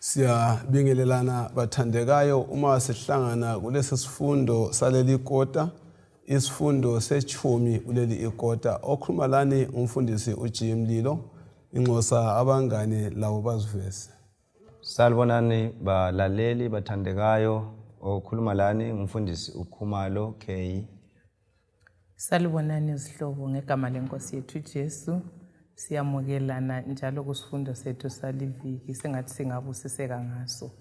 Siyabingelelana bathandekayo uma sihlangana kulesi sifundo saleli kota, isifundo sechumi kuleli ikota. Okhuluma lani umfundisi uG Mlilo, inxosa abangane labo baziveze. Salibonani balaleli bathandekayo, okhuluma lani ngumfundisi uKhumalo K. Salibonani izihlobo ngegama lenkosi yethu Jesu. Siyamukelana njalo kusifundo sethu saliviki sengathi singabusiseka ngaso.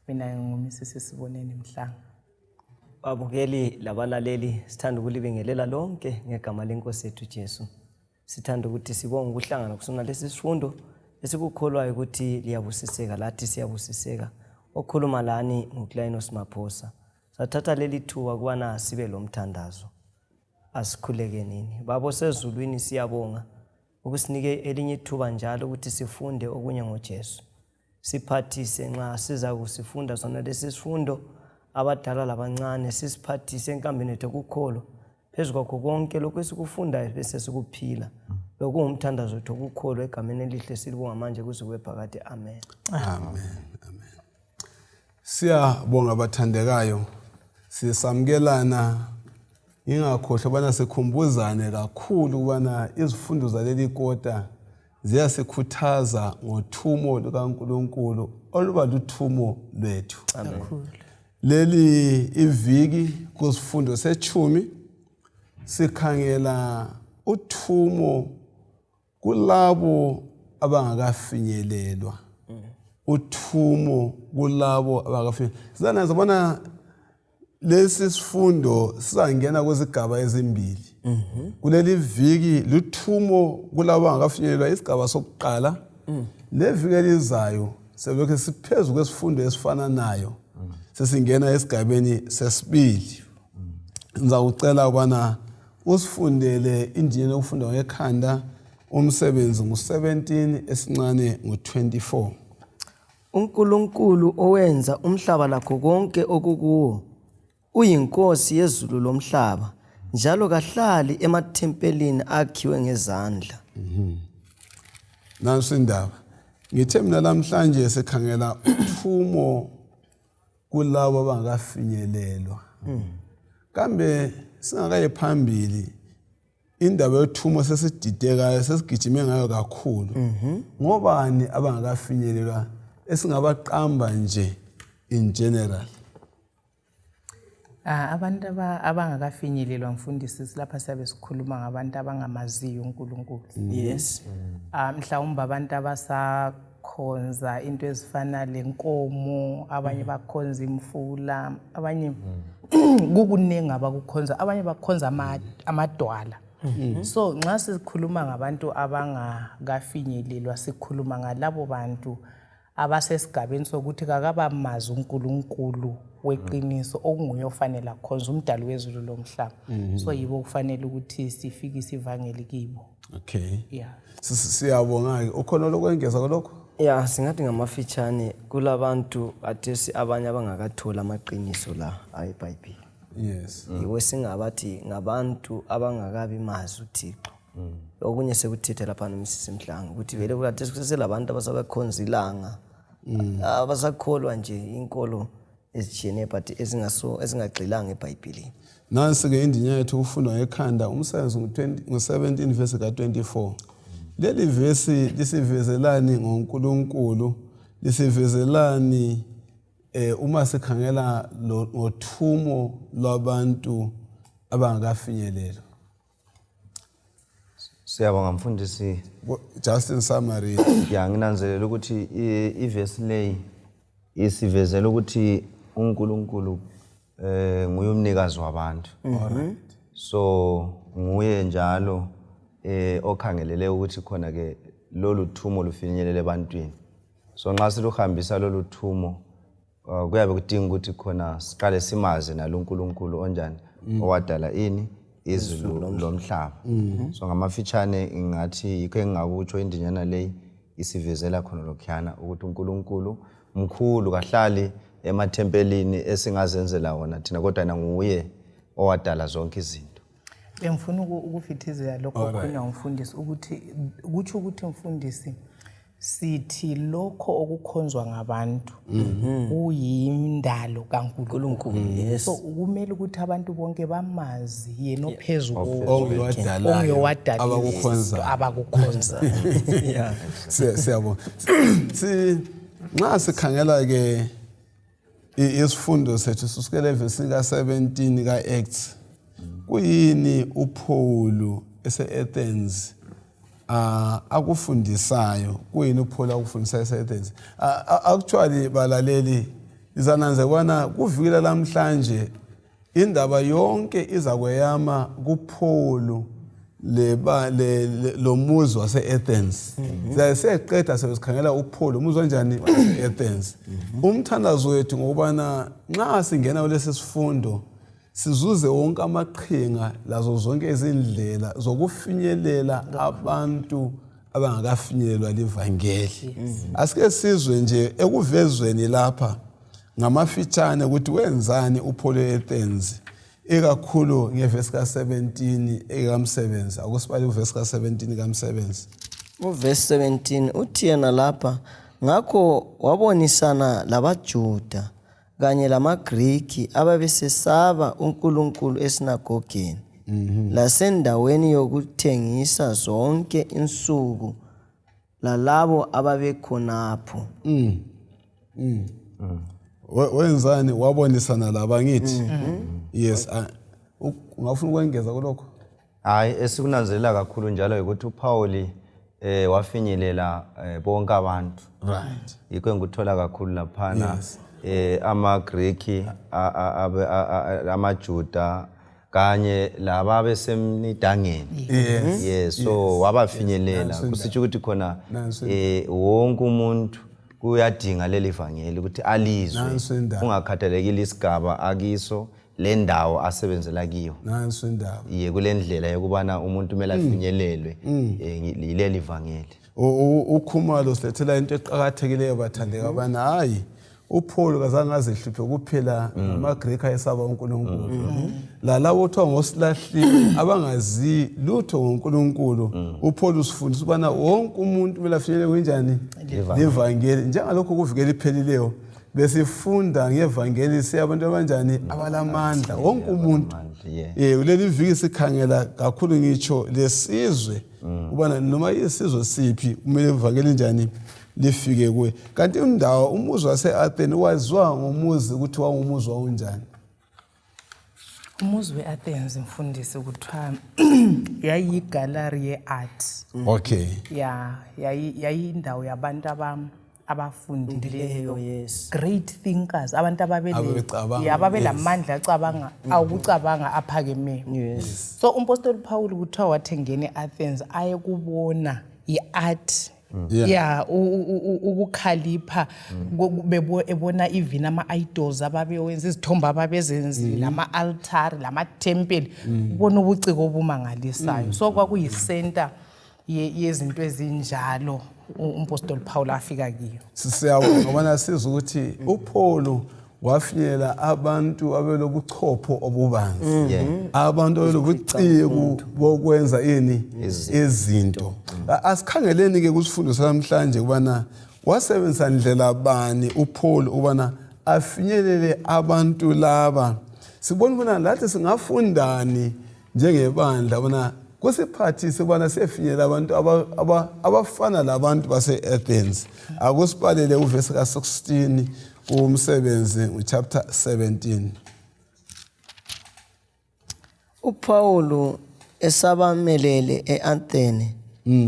Mina nginguMisisi Siboneni Mhlanga. Babukeli labalaleli sithanda ukulibingelela lonke ngegama lenkosi yethu Jesu. Sithanda ukuthi sibonge ukuhlangana kusona lesi sifundo esikukholwayo ukuthi liyabusiseka lathi siyabusiseka. Okhuluma lani nguClainos Maphosa. Sathatha leli thuba ukubana sibe lomthandazo. Asikhulekenini. Baba osezulwini siyabonga ukusinike elinye ithuba njalo ukuthi sifunde okunye ngoJesu. Siphathise nxa siza kusifunda sona lesi sifundo abadala labancane sisiphathise enkambeni yethu yokukholwa phezu kwakho konke lokhu esikufundayo bese sikuphila lokhu ngumthandazo wethu wokukholwa egameni elihle silibonga manje kuze kube phakade amen amen amen Siyabonga bathandekayo sisamkelana ngingakhohlwa ubana sikhumbuzane kakhulu ukubana izifundo zaleli kota ziyasikhuthaza ngothumo lukaNkulunkulu oluba luthumo lwethu. Leli iviki kusifundo sechumi sikhangela uthumo kulabo abangakafinyelelwa uthumo kulabo abangakafinyelelwa sizana sabona lesi sifundo sizangena kwizigaba ezimbili kuleli viki luthumo kulabo abangakafinyelelwa isigaba sokuqala leviki elizayo sebekhe siphezu kwesifundo esifananayo sesingena esigabeni sesibili ngizakucela ukubana Usifundele injiniyela yokufunda ngekhanda umsebenzi ngu-17 esincane ngu-24. UNkulunkulu owenza umhlaba lakho konke okukuwo uyiNkosi yezulu lomhlaba njalo kahlali emathempelini akhiwe ngezandla. Nansi indaba. Ngithe mina namhlanje sikhangela uthumo kulabo abangakafinyelelwa kambe singakaye phambili indaba yothumo sesididekayo sesigijime ngayo kakhulu ngobani abangakafinyelelwa esingabaqamba nje in general Ah, abantu abangakafinyelelwa mfundisi lapha siyabe sikhuluma ngabantu abangamaziyo uNkulunkulu. Yes. Ah, mhlawumbe abantu abasakhonza into ezifana lenkomo, abanye bakhonza imfula, abanye kukuningi abakukhonza, abanye bakhonza amadwala. So nxa sikhuluma ngabantu abangakafinyelelwa sikhuluma ngalabo bantu abasesigabeni sokuthi kakabamazi uNkulunkulu weqiniso okunguye ofanele akhonze umdali wezulu lomhlaba mm -hmm. so yibo kufanele ukuthi sifikise ivangeli kibo okay yeah siyabonga-ke ukhona lokwengeza kulokho ya singathi ngamafitshane kulabantu athesi abanye abangakatholi amaqiniso la ayebhayibhili yes yiwo singabathi ngabantu abangakabi mazi uthixo okunye sekuthethe lapha noMrs Mhlanga ukuthi vele kade kuseselabantu abasabakhonza ilanga abasakholwa nje inkolo ezitshiyeneyo but ezingaso ezingagxilanga ebhayibhilini Nansi-ke indinya yethu ukufundwa ngekhanda umsebenzi ngu-17 vesi ka-24. Leli vesi lisivezelani ngoNkulunkulu, lisivezelani eh uma sikhangela ngothumo lwabantu abangakafinyelelwa. Siyabonga mfundisi. Just in summary. Ya nginanzelela ukuthi ivesi leyi isivezela ukuthi uNkulunkulu eh nguye umnikazi wabantu. Alright. So nguye njalo eh okhangelele ukuthi khona ke lolu thumo lufinyelele ebantwini. So nxa siluhambisa lolu thumo Uh, kuyabe kudinga ukuthi khona siqale simazi nalo uNkulunkulu onjani mm. owadala ini izulu lomhlaba mm-hmm. so ngamafitshane ngingathi yikho engingakutsho indinyana leyi isivezela khona lokhuyana ukuthi uNkulunkulu mkhulu kahlali emathempelini esingazenzela wona thina kodwa yena nguye owadala zonke izinto bengifuna ukufithizela lokho okhulunywa ngumfundisi ukuthi kutsho ukuthi mfundisi Sithi lokho okukhonzwa ngabantu kuyindalo kaNkulunkulu. Yes. So kumele ukuthi abantu bonke bamazi yena ophezu konke, Onguyewadalayo, onguyewadala abakukhonzayo. abakukhonzayo. Yeah. Siyabonga. Si nxa sikhangela ke isifundo sethu sisukela evesini ka-17 ka-Acts, kuyini uPaul ese-Athens akufundisayo? Kuyini uPaul akufundisayo ese-Athens? Actually balaleli, izananze kubana kuviki lamhlanje indaba yonke izakweyama kuPaul leba lo muzi wase-Athens. Siyaye siyeqeda sesikhangela uPaul umuzi onjani wase-Athens. Umthandazo wethu ngokubana nxa singena kulesi sifundo sizuze wonke amaqhinga lazo zonke izindlela zokufinyelela abantu abangakafinyelelwa livangeli. Asike sizwe nje ekuvezweni lapha ngamafitshane ukuthi wenzani uPaul e-Athens, ikakhulu ngevesi ka-17 ekaMsebenzi. Akusibale uvesi ka-17 kaMsebenzi. Uvesi 17 uthi yena lapha, ngakho wabonisana labaJuda kanye lamaGriki ababesesaba uNkulunkulu esinagogeni lasendaweni yokuthengisa zonke insuku lalabo ababekhonapho. Wenzani? Wabonisana laba, ngithi yes. Ungafuna ukwengeza kulokho? Hayi, esikunanzelela kakhulu njalo ukuthi uPauli wafinyelela bonke abantu. Yikho engikuthola kakhulu laphana. AmaGreki, amaJuda kanye laba besemnidangeni. Yes, so wabafinyelela. Kusitsho ukuthi khona Nanso wonke umuntu kuyadinga leli vangeli ukuthi alizwe, Nanso indaba. kungakhathalekile isigaba akiso, le ndawo asebenzela kiyo. Nanso indaba. Iye, kule ndlela yokubana umuntu kumele afinyelelwe yileli vangeli. UKhumalo silethela into eqakathekileyo, bathandeka, abana hayi, uPaul kazange azihluphe kuphela ngamaGreki ayesaba uNkulunkulu, lalabo kuthiwa ngosilahlile abangazi lutho ngoNkulunkulu. UPaul usifundisa ukubana wonke umuntu kumele afinyelele kunjani livangeli, njengalokhu kuvikela iphelileyo besifunda ngevangeli siyabantu abanjani abalamandla, wonke umuntu. Amandla, yeah. Kuleli viki sikhangela kakhulu ngitsho lesizwe, ubana noma isizwe siphi kumele ivangeli njani lifike kuye. Kanti indawo, umuzi wase-Athens waziwa ngomuzi ukuthi wawumuzi wawunjani? Umuzi we-Athens, mfundisi, kuthiwa yayiyigallery ye-art. Ya, yayindawo yabantu abafundileyo, great thinkers, abantu Ababecabanga, ababelamandla acabanga awukucabanga aphakemeyo. So umpostoli Paul kuthiwa wathi engena e-Athens ayekubona i-art, ya, ukukhalipha, ebona even ama-idols ababewenza, izithombe ababezenzile, ama-altari lamathempeli, ubona ubuciko obumangalisayo. So kwakuyisenta yezinto ezinjalo umpostoli Paul afika kiyo. Siyabonga ngobana sizwe ukuthi uPaul wafinyelela abantu abelobuchopho obubanzi, abantu abelobuciko bokwenza ini izinto. Asikhangeleni ke kusifundo sanamhlanje ukubana wasebenzisa ndlela bani uPaul ukubana afinyelele abantu laba, sibone ukubana lathi singafundani njengebandla bona kusiphathise ukubana siyefinyelela abantu abafana labantu base-Athens. Akusibalele uvesi ka-16 kuMsebenzi, uchapter 17. UPawulu esabamelele eAthene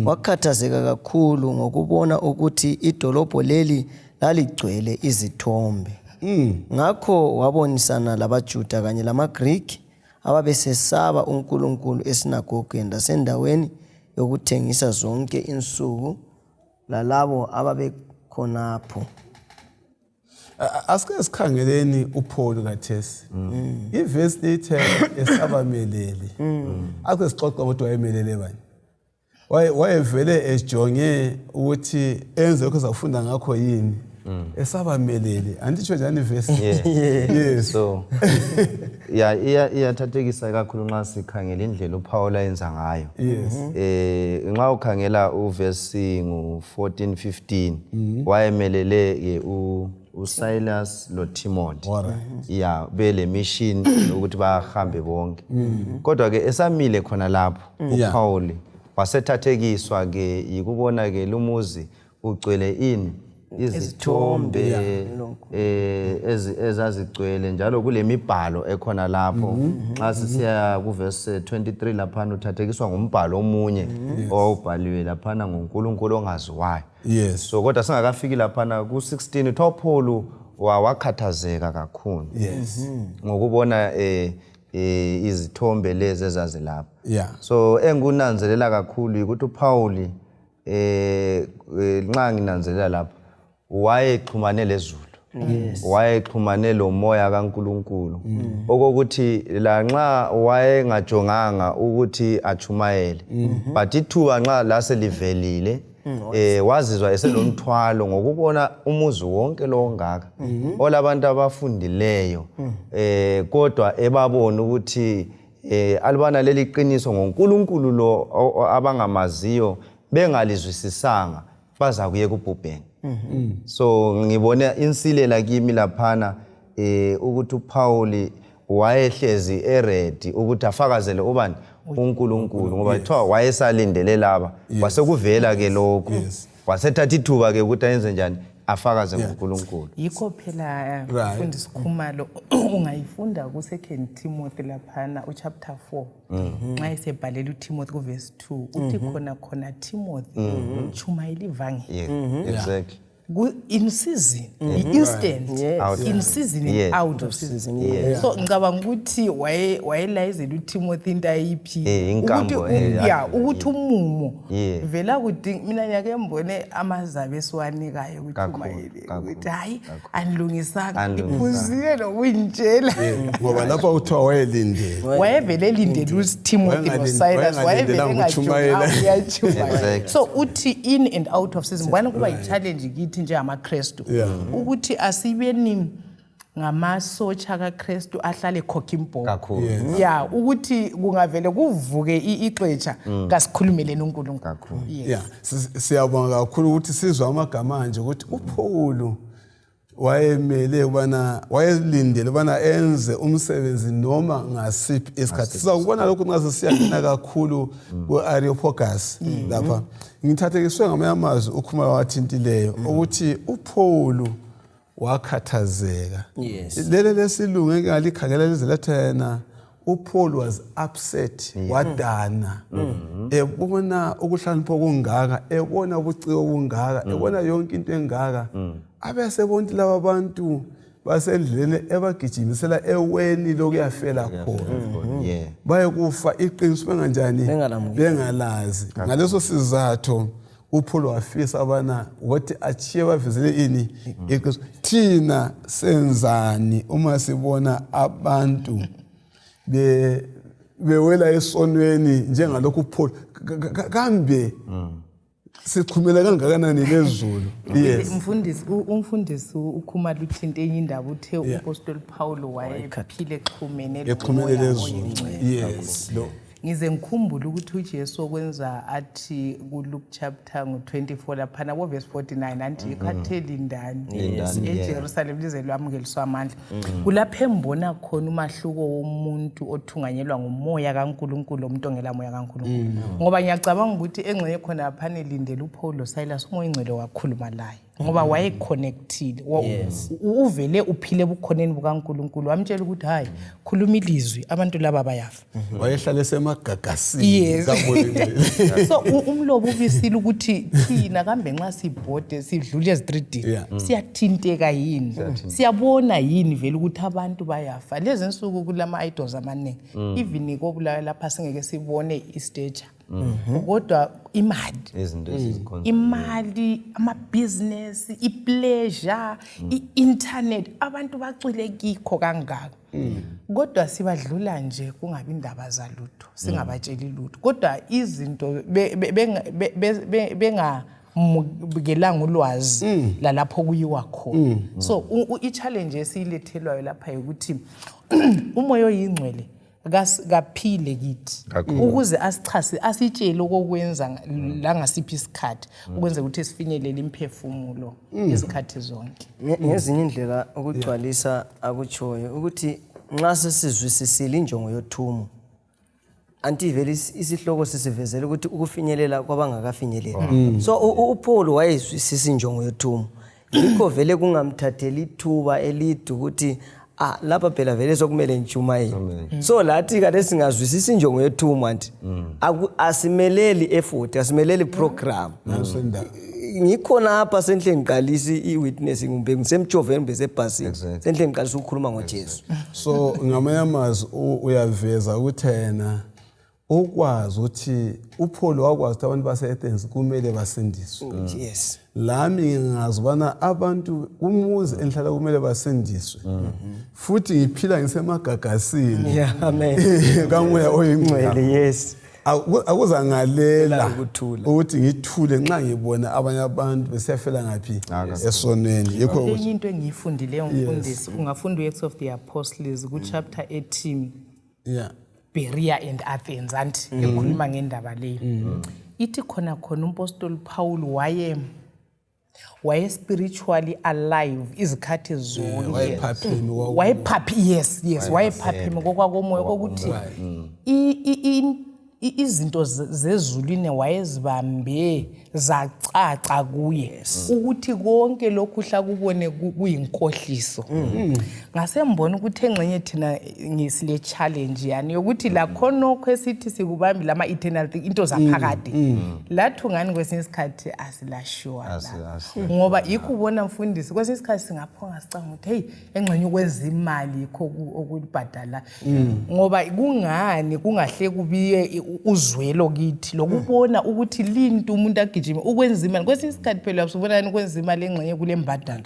wakhathazeka kakhulu ngokubona ukuthi idolobho leli laligcwele izithombe. Ngakho wabonisana labaJuda kanye lamaGriki ababesesaba uNkulunkulu esinagogeni lasendaweni yokuthengisa zonke insuku lalabo ababekhonapho. Asike sikhangeleni uPaul kathesi. Ivesi lithe esabamelele. Ake sixoxe ukuthi wayemelele bani. Wayevele ejonge ukuthi enze lokho ezafunda ngakho yini? Esabamelele anditsho njani ivesi? Yes. So ya iyathathekisa kakhulu nxa sikhangela indlela uPaul ayenza ngayo. Nxa ukhangela uvesi ngu-14 15, wayemelele ke uSilas loTimothy, ya, bele mission ukuthi bahambe bonke, kodwa ke esamile khona lapho, uPaul wasethathekiswa ke yikubona ke lumuzi ugcwele ini, izithombe ezazigcwele, njalo kule mibhalo ekhona lapho. Nxa sisiya kuvesi 23 laphana, uthathekiswa ngumbhalo omunye owawubhaliwe laphana nguNkulunkulu ongaziwayo. So kodwa singakafiki laphana ku-16, kuthiwa uPaul wakhathazeka kakhulu ngokubona izithombe lezi ezazilapha. So engikunanzelela kakhulu ukuthi uPaul, nxa nginanzelela lapha, wayexhumane lezulu, wayexhumane lomoya kaNkuluNkulu, okokuthi lanxa wayengajonganga ukuthi achumayele, but ithuba nxa laselivelile, wazizwa eselomthwalo ngokubona umuzi wonke lo ongaka olabantu abafundileyo, kodwa ebabona ukuthi alubana leli qiniso ngoNkulunkulu lo abangamaziyo bengalizwisisanga, bazakuye kubhubheni. So ngibone insilela kimi laphana ukuthi uPaul wayehlezi eready ukuthi afakazele ubani, uNkulunkulu, ngoba kuthiwa wayesalindele laba, kwasekuvela ke lokho, wasethatha ithuba ke ukuthi ayenze njani, afakaze ngoNkulunkulu. Yikho phela, mfundisi Khumalo, ungayifunda ku-Second Timothy laphana, uchapter 4, nxa esebhalela uTimothy kuvesi 2, uthi khona khona, "Timothy, chumayela ivangeli." In season, i-instant, Out. in season and out of season. So ngicabanga ukuthi wayelayezela uTimothy into ayiphi Inkambo, ukuthi ya, ukuthi umumo vela kudinga. Mina ngiyake ngibone amazabe esiwanikayo Kakhulu, ukuthi kakhulu, ukuthi hayi, anilungisanga, Anilungisanga. iphuzile nokuyintshela. Ngoba lapha kuthiwa wayelindele. Wayevele elindele uTimothy noSilas, wayevele Wayengalindelanga ukutshumayela. uyatshumayela. So uthi in and out of season, mbona kuba yi-challenge kithi njengamaKrestu ukuthi asibeni ngamasotsha kaKrestu ahlale ekhokha imbhobho. Kakhulu. Ya, ukuthi kungavele kuvuke ixetsha, kasikhulumeleni uNkulunkulu. Kakhulu. Yes. Yeah, siyabonga kakhulu ukuthi sizwe amagama anje ukuthi uPaul wayemele ubana wayelindele ubana enze umsebenzi noma ngasiphi isikhathi. Sizakubona lokhu nxa sesiyangena kakhulu ku-Areopagus lapha. Ngithathekiswe ngamanye amazwi uKhumalo wathintileyo ukuthi uPaul wakhathazeka. Lele lesilungu engingalikhangela lize letha yena, uPaul was upset, wadana ebona ukuhlakanipha okungaka, ebona ubuciko obungaka, ebona yonke into engaka, abesebona ukuthi laba bantu basendleleni ebagijimisela eweni lokuyafela khona, bayekufa iqiniso benganjani? Bengalamukeli. Bengalazi. Ngaleso sizatho uPaul wafisa abana ukuthi achiye bavezele ini, iqiniso. Thina senzani uma sibona abantu bewela esonweni njengalokhu uPaul? Kambe sichumela kangakanani lezulu? Yes. Mfundisi, umfundisi uKhumalo uthinte enye indaba, uthe umpostoli Paul wayephile exhumene Exhumene loMoya lezulu. oyiNgcwele. Yes, lo Ngize ngikhumbule ukuthi uJesu okwenza athi kuLuke chapter ngu-24 laphana ko-verse 49, anti ikhathi lindani Lindani, yeah. eJerusalem lize lwamukeliswa amandla. Kulapho embona khona umahluko womuntu othunganyelwa ngumoya kaNkulunkulu, omuntu ongela moya kaNkulunkulu, ngoba ngiyacabanga ukuthi engxenye khona laphana elindele uPaul loSilas, uMoya oyiNgcwele wakhuluma laye, ngoba wayeconnectile. Uvele uphile ebukhoneni bukaNkulunkulu, wamtshela ukuthi hayi, khuluma ilizwi, abantu laba bayafa. Wayehlale semagagasini kaMoya oyiNgcwele. So umlobo ubisile ukuthi thina kambe nxa sibhode sidlule ezitridini, siyathinteka yini, siyabona yini vele ukuthi abantu bayafa? Lezi nsuku kulama-idols amaningi, even koBulawayo lapha singeke sibone istature, kodwa imali, Izinto ezizikhona. Imali, amabhizinesi, i-pleasure, i-internet, abantu bacwile kikho kangaka, kodwa sibadlula nje kungabi indaba zalutho, singabatsheli lutho, kodwa izinto angamukelanga ulwazi lalapho kuyiwa khona. So i-challenge esiyilethelwayo lapha ukuthi umoya oyingcwele kaphile kithi ukuze asichase, asitshele okokwenza langasiphi isikhathi, ukwenzela ukuthi sifinyelele imphefumulo izikhathi zonke. Ngezinye indlela ukugcwalisa akutshoyo ukuthi nxa sesizwisisile injongo yothumo, anti vele isihloko sisivezela ukuthi ukufinyelela kwabangakafinyeleli. So uPaul wayezwisisa injongo yothumo, yikho vele kungamthatheli ithuba elide ukuthi ah, lapha phela vele sokumele ngitshumayele. So lathi kade singazwisisa injongo yethumo, anti asimeleli effort, asimeleli program. Nanso indaba. Ngikhona apha senhle ngiqalisa i-witnessing, kumbe ngisemjoveni, kumbe sebhasini, senhle ngiqalisa ukukhuluma ngoJesu. So ngamanye amazwi uyaveza ukuthi yena ukwazi ukuthi uPaul wakwazi ukuthi abantu base-Athens kumele basindiswe. Lami ngingazi ubana abantu kumuzi endihlala kumele basindiswe, futhi ngiphila ngisemagagasini yeah amen kamoya oyingcwele. Ngcwele, yes. Akuzangalela Ukuthula. ukuthi ngithule nxa ngibona abanye abantu besiyafela ngaphi, esonweni, yikho ukuthi Enye into engiyifundileyo, mfundisi, ungafunda u-Acts of the Apostles ku-chapter ethi Berea and Athens, anti ekhuluma ngendaba leyo, ithi khona khona umpostoli Paul waye spiritually alive izikhathi zonke. Wayephapheme Wayephaphi, yes, wayephapheme kokwakomoya, kokuthi izinto zezulwini wayezibambe zacaca kuye, ukuthi konke lokhu hlakubone kuyinkohliso. Ngasembona ukuthi engxenye thina ngisile challenge yani yokuthi lakhonokho esithi sikubambile ama-eternal thing, into zaphakade, lathi ungani kwesinye isikhathi asilasure la. Ngoba yikho ubona, mfundisi, kwesinye isikhathi singaphonga sicanga ukuthi heyi, engxenye ukwenza imali yikho okulibhadala, ngoba kungani kungahle kubiye uzwelo kithi lokubona ukuthi linto umuntu agijime ukwenza imali. Kwesinye isikhathi phela usubona ukwenza imali engxenye kule mbadalo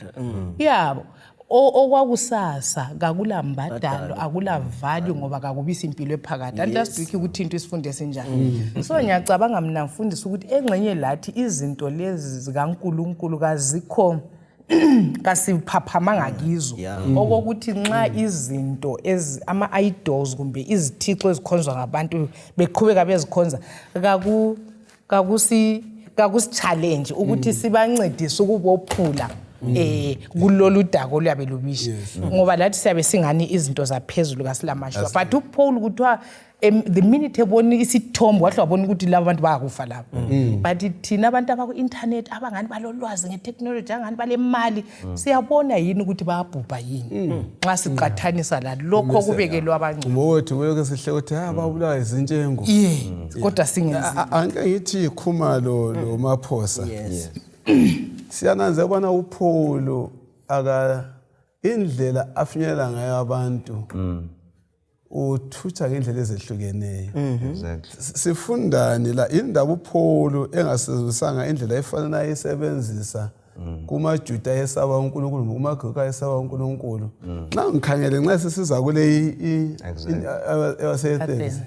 yabo. Okwakusasa kakula mbadalo, akula value, ngoba kakubisa impilo ephakade. And last week ukuthi into isifunde esinjani. So ngiyacabanga mina, mfundisi, ukuthi engxenye lathi izinto lezi zikaNkulunkulu kazikho, kasiphaphamanga kizo, okokuthi nxa izinto ama-idols kumbe izithixo ezikhonzwa ngabantu beqhubeka bezikhonza, kakusi-challenge ukuthi sibancedise ukubophula kulolu daka oluyabe lubisha, ngoba lathi siyabe singani izinto zaphezulu kasilamashwa. But uPaul kuthiwa the minute ebona isithombe wahle wabona ukuthi laba bantu bayakufa laba. But thina abantu abaku-internet, abangani balolwazi nge-technology, angani balemali, siyabona yini ukuthi bayabhubha yini nxa siqathanisa lalokho okubekelwe abangcwele? Ngokuthi kuyoke sihle ukuthi ha, babulawa izintshengo. Ye, kodwa singenzi. Anke ngithi Khumalo lo Maphosa, siyananze ubana uPaul aka indlela afinyelela ngayo abantu, uthutsha ngendlela ezehlukeneyo. Sifundani la indaba uPaul engasebenzisanga indlela efana nayisebenzisa kumaJuda ayesaba uNkulunkulu, kumaGrika ayesaba uNkulunkulu? Nxa ngikhangele, nxa sesiza kule ewase-Athens,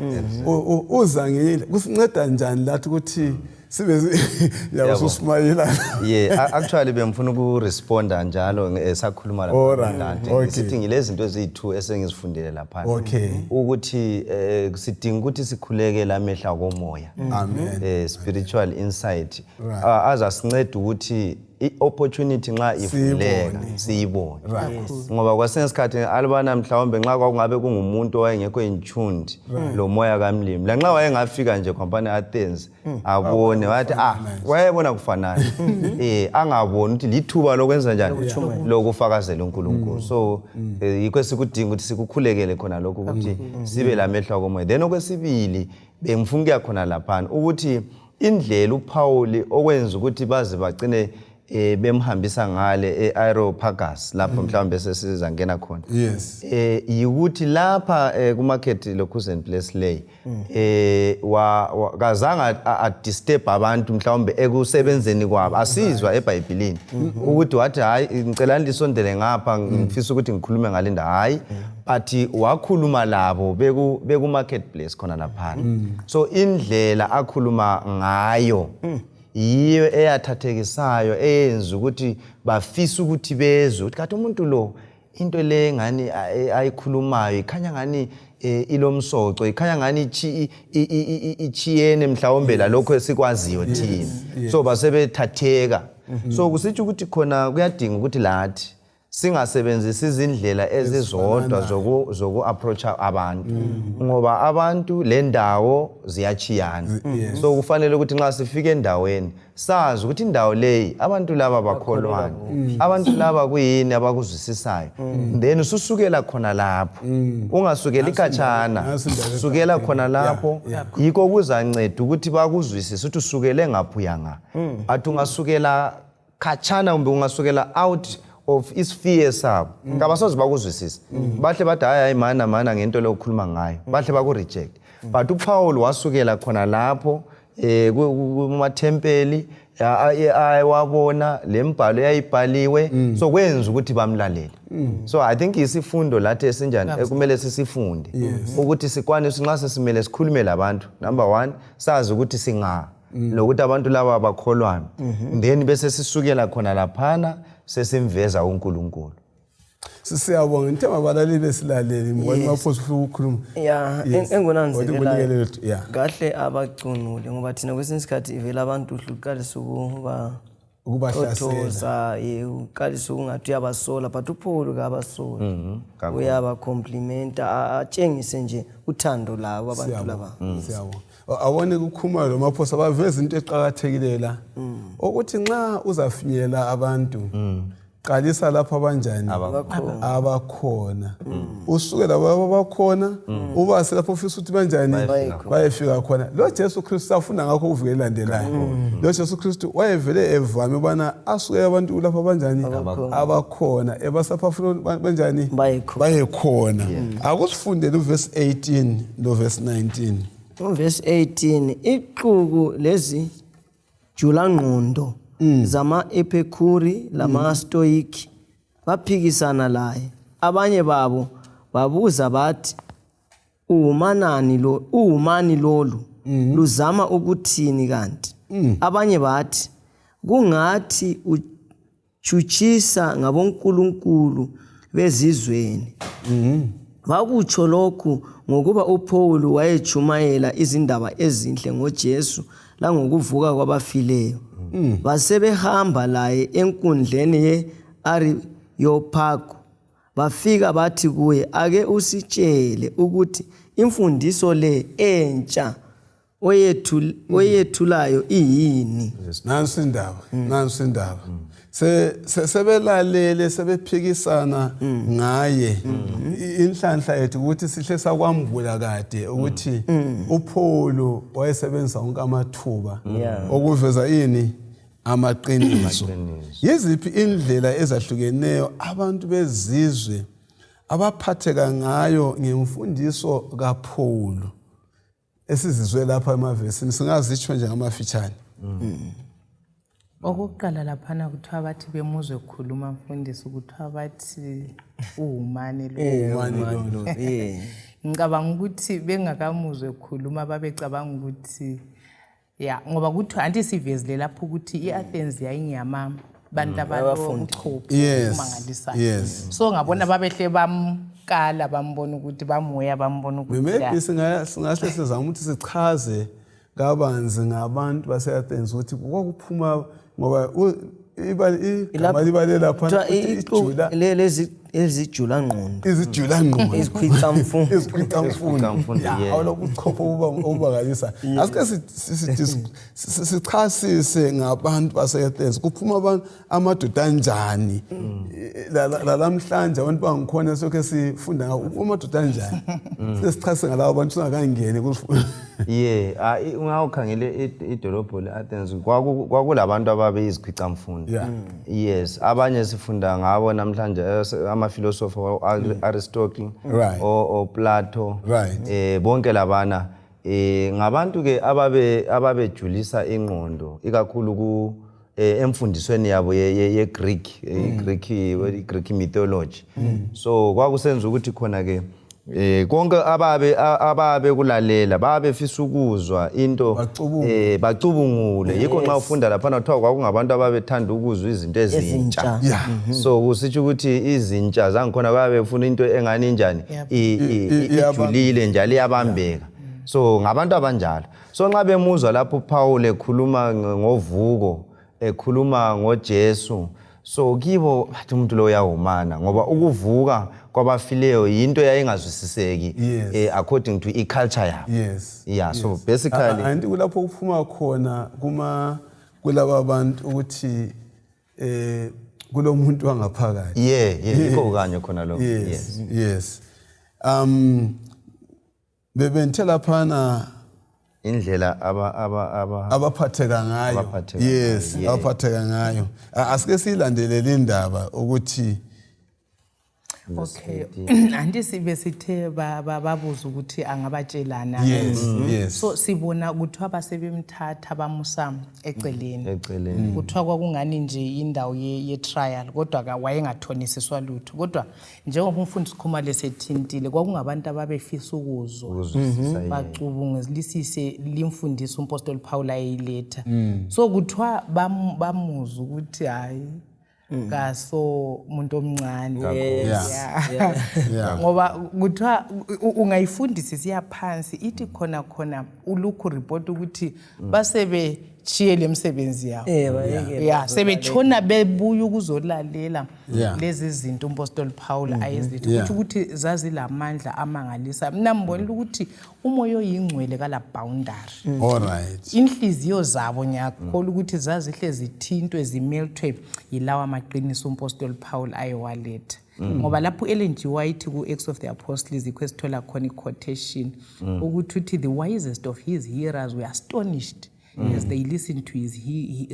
uza ngenye indlela. Kusinceda njani lathi ukuthi sibe yakususimayela? Yeah, actually bengifuna ukuresponda njalo esakhuluma lapha. Kade ngisithi ngilezinto eziyi-two esengizifundile laphana, ukuthi sidinga ukuthi sikhulekele amehlo akomoya, Amen. Spiritual insight azasinceda ukuthi i-opportunity nxa ivuleka siyibone, ngoba kwesinye isikhathi alibana mhlawumbe nxa kwakungabe kungumuntu owayengekho in tuned lo moya kamlimi, lanxa wayengafika nje khompani Athens abone, wathi ah, wayebona kufanana, angaboni ukuthi lithuba lokwenza njani, lokufakazela uNkulunkulu. So yikho esikudinga ukuthi sikukhulekele khona lokhu, ukuthi sibe lamehlo akomoya. Then okwesibili bengifuna ukuya khona laphana, ukuthi indlela uPaul okwenza ukuthi baze bagcine bemhambisa ngale e-Areopagus lapho mhlawumbe sesizangena khona, yikuthi lapha ku-market lokhuzeni place lay kazange a-disturb abantu mhlawumbe ekusebenzeni kwabo. Asizwa eBhayibhelini ukuthi wathi, "Hayi, ngicela lisondele ngapha, ngifisa ukuthi ngikhulume ngale ndawo." Hayi, but wakhuluma labo beku market place khona laphana. So indlela akhuluma ngayo. Yiyo eyathathekisayo eyenza ukuthi bafise ukuthi bezwe ukuthi kathi umuntu lo into le ngani ayikhulumayo ikhanya ngani ilomsoco, ikhanya ngani ichiyene mhlawumbe lalokho esikwaziyo thina. So basebethatheka. So kusitsho ukuthi khona kuyadinga ukuthi lathi singasebenzisi izindlela ezizodwa zoku-approacha abantu, ngoba abantu le ndawo ziyachiyana. So kufanele ukuthi nxa sifika endaweni sazi ukuthi indawo leyi abantu laba bakholwani, abantu laba kuyini abakuzwisisayo, then ususukela khona lapho, ungasukeli khatshana, sukela khona lapho. Yikho kuzanceda ukuthi bakuzwisise ukuthi usukele ngaphi uya nga. Athi ungasukela khatshana kumbe ungasukela out of isphere sabo, kabasoze bakuzwisise. Bahle bathi hayi hayi, mana mana ngento leyo okhuluma ngayo, bahle baku-reject. But uPaul wasukela khona lapho kumathempeli ayewabona lembhalo eyayibhaliwe, so kwenza ukuthi bamlalele. So I think isifundo lathi esinjani ekumele sisifunde ukuthi sikwanise nxa sesimele sikhulume labantu, number one sazi ukuthi singa lokuthi abantu laba bakholwani, then bese sisukela khona laphana sesimveza uNkulunkulu. Siyabonga, ngithe abalaleli besilaleli ngoba maphosa ufuna ukukhuluma. Ya, engonanzelelayo kahle abacunule, ngoba thina kwesinye isikhathi ivela abantu uhle uqalise ukuba ukubahlasela, uqalise ukungathi uyabasola, but uPaul kabasoli, uyabacomplimenta, atshengise nje uthando labo abantu laba. Siyabonga. Awone kukhuluma lo maphosa baveza into eqakathekileyo la, ukuthi nxa uzafinyela abantu, qalisa lapho abanjani abakhona, usuke labo abakhona ubase lapho ufisa ukuthi banjani bayefika khona. Lo Jesu Kristu safunda ngakho uvike elandelayo. Lo Jesu Kristu wayevele evame ubana asuke abantu lapho abanjani abakhona, ebasapha afuna banjani bayekhona. Akusifundele uvesi 18 lo verse 19. Uvesi 18: ixuku lezi julangqondo zama-Ephekuri lama-Stoiki baphikisana laye. Abanye babo babuza bathi, "Uwumanani lo, uwumani lolu luzama ukuthini kanti?" Abanye bathi, "Kungathi utshutshisa ngabonkulunkulu bezizweni." Bakutsho lokhu ngokuba uPaul wayetshumayela izindaba ezinhle ngoJesu langokuvuka kwabafileyo. Basebehamba laye enkundleni ye-Areyopagu, bafika bathi kuye, "Ake usitshele ukuthi imfundiso le entsha oyethulayo iyini?" Nansi indaba, nansi indaba. Sebelalele sebephikisana ngaye. Inhlanhla yethu ukuthi sihle sakwambula kade ukuthi uPaul wayesebenzisa wonke amathuba okuveza ini amaqiniso. Yiziphi indlela ezahlukeneyo abantu bezizwe abaphatheka ngayo ngemfundiso kaPaul esizizwe lapha emavesini? Singazitsho nje ngamafitshane. Okokuqala laphana kuthiwa bathi bemuzwe khuluma mfundisi, kuthiwa bathi uwumane lo. Uwumane lo. Ngicabanga ukuthi bengakamuzwe khuluma babecabanga ukuthi ya, ngoba kuthiwa anti sivezile lapho ukuthi i-Athens yayingeyama bantu abalobuchopho okumangalisayo. So ngabona babehle bamkala, bambona ukuthi bamuya, bambona ukuthi Maybe singahle sizame ukuthi sichaze kabanzi ngabantu base-Athens ukuthi kwakuphuma, ngoba igama libale lapha ijula Ezijula ngqondo. Izijula ngqondo. Izikhwicamfundo. Izikhwicamfundo, awulobuchopho obumangalisa. Asike sichasise ngabantu base-Athens, kuphuma abantu amadoda anjani lalamhlanje, abantu bangikhona sokhe sifunda ngawo amadoda anjani, sike sichasise ngalabo bantu singakangeni. Ye, ungawukhangele idolobho le-Athens, kwakulabantu ababeyizikhwicamfundo. Yes, abanye sifunda ngabo namhlanje, amafilosofa, o-Aristotle, oPlato, bonke labana ngabantu ke ababejulisa ingqondo ikakhulu ku emfundisweni yabo ye-Greek, i-Greek mythology. So kwakusenza ukuthi khona ke Konke ababe ababe kulalela babefisa ukuzwa into Bacubungule. Bacubungule, yikho nxa ufunda laphana kuthiwa kwakungabantu ababethanda ukuzwa izinto ezintsha. Ezintsha. So kusitsho ukuthi izintsha zangikhona babefuna into engani injani, ijulile njalo iyabambeka. So ngabantu abanjalo. So nxa bemuzwa lapho uPaul ekhuluma ngovuko, ekhuluma ngoJesu, so kibo bathi umuntu lo uyawumana, ngoba ukuvuka kwabafileyo yinto yayingazwisiseki according to i-culture yabo. Yeah, so basically Anti kulapho kuphuma khona kuma kulaba bantu ukuthi kulomuntu wangaphakathi. Yeah, yikho kanye khona lokho. Yes, bebenthe laphana Indlela aba aba aba abaphatheka ngayo. Abaphatheka ngayo, yeah. Abaphatheka ngayo. Asike siyilandelele indaba ukuthi Okay, anti sibe sithe babuza ukuthi angabatshelana. Yes. So sibona kuthiwa basebemthatha bamusa eceleni. Eceleni. Kuthiwa kwakungani nje indawo ye-trial, kodwa ka wayengathonisiswa lutho, kodwa njengoba umfundisi Khumalo esethintile, kwakungabantu ababefisa ukuzwa, Ukuzwisisa, yeah. bacubungulisise limfundiso umpostoli Paul ayeyiletha. So kuthiwa bamuzwa ukuthi hayi, kaso umuntu omncane. Ngoba kuthiwa ungayifundisa isiya phansi, ithi khona khona ulukhu report ukuthi basebe chiye lemsebenzi yabo. Bayekela. Ya, sebetshona bebuya ukuzolalela lezi zinto umpostoli Paul ayezithi. Kuthi ukuthi zazilamandla amangalisa. Mina ngibonile ukuthi umoya oyingcwele kala boundary. All right. Inhliziyo zabo ngiyakholwa ukuthi zazihle zithintwe, zimelthwe yilawa maqiniso umpostoli Paul ayewaletha, ngoba lapho Ellen G White ku-Acts of the Apostles, yikho esithola khona i-quotation ukuthi uthi the wisest of his hearers were astonished as they listened to his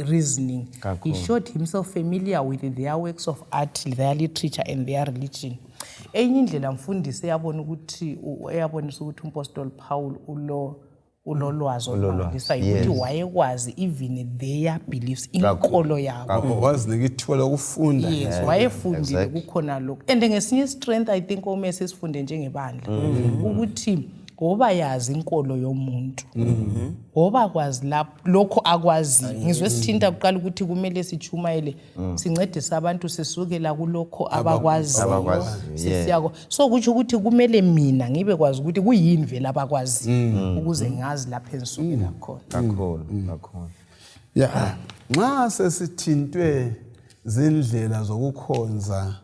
reasoning. He Kakhulu. showed himself familiar with their works of art, their literature and their religion. Enye indlela, mfundisi, eyabona ukuthi eyabonisa ukuthi umpostoli Paul ulo ulolwazi olumangalisayo ukuthi wayekwazi even their beliefs, inkolo yabo. Wazinika ithuba lokufunda. Yes, wayefundile. Kukhona lokhu, and ngesinye strength I think okumele sisifunde njengebandla ukuthi ngoba yazi inkolo yomuntu, ngoba kwazi lapho lokho akwaziyo. Ngizwe sithinta kuqala ukuthi kumele sichumayele, sincedise abantu sisukela kulokho abakwaziyo, Abakwaziyo, sisiyako. So kutsho ukuthi kumele mina ngibe kwazi ukuthi kuyini vele abakwaziyo ukuze ngazi lapho engisukela khona. Kakhulu, kakhulu. Ya, nxa sesithintwe zindlela zokukhonza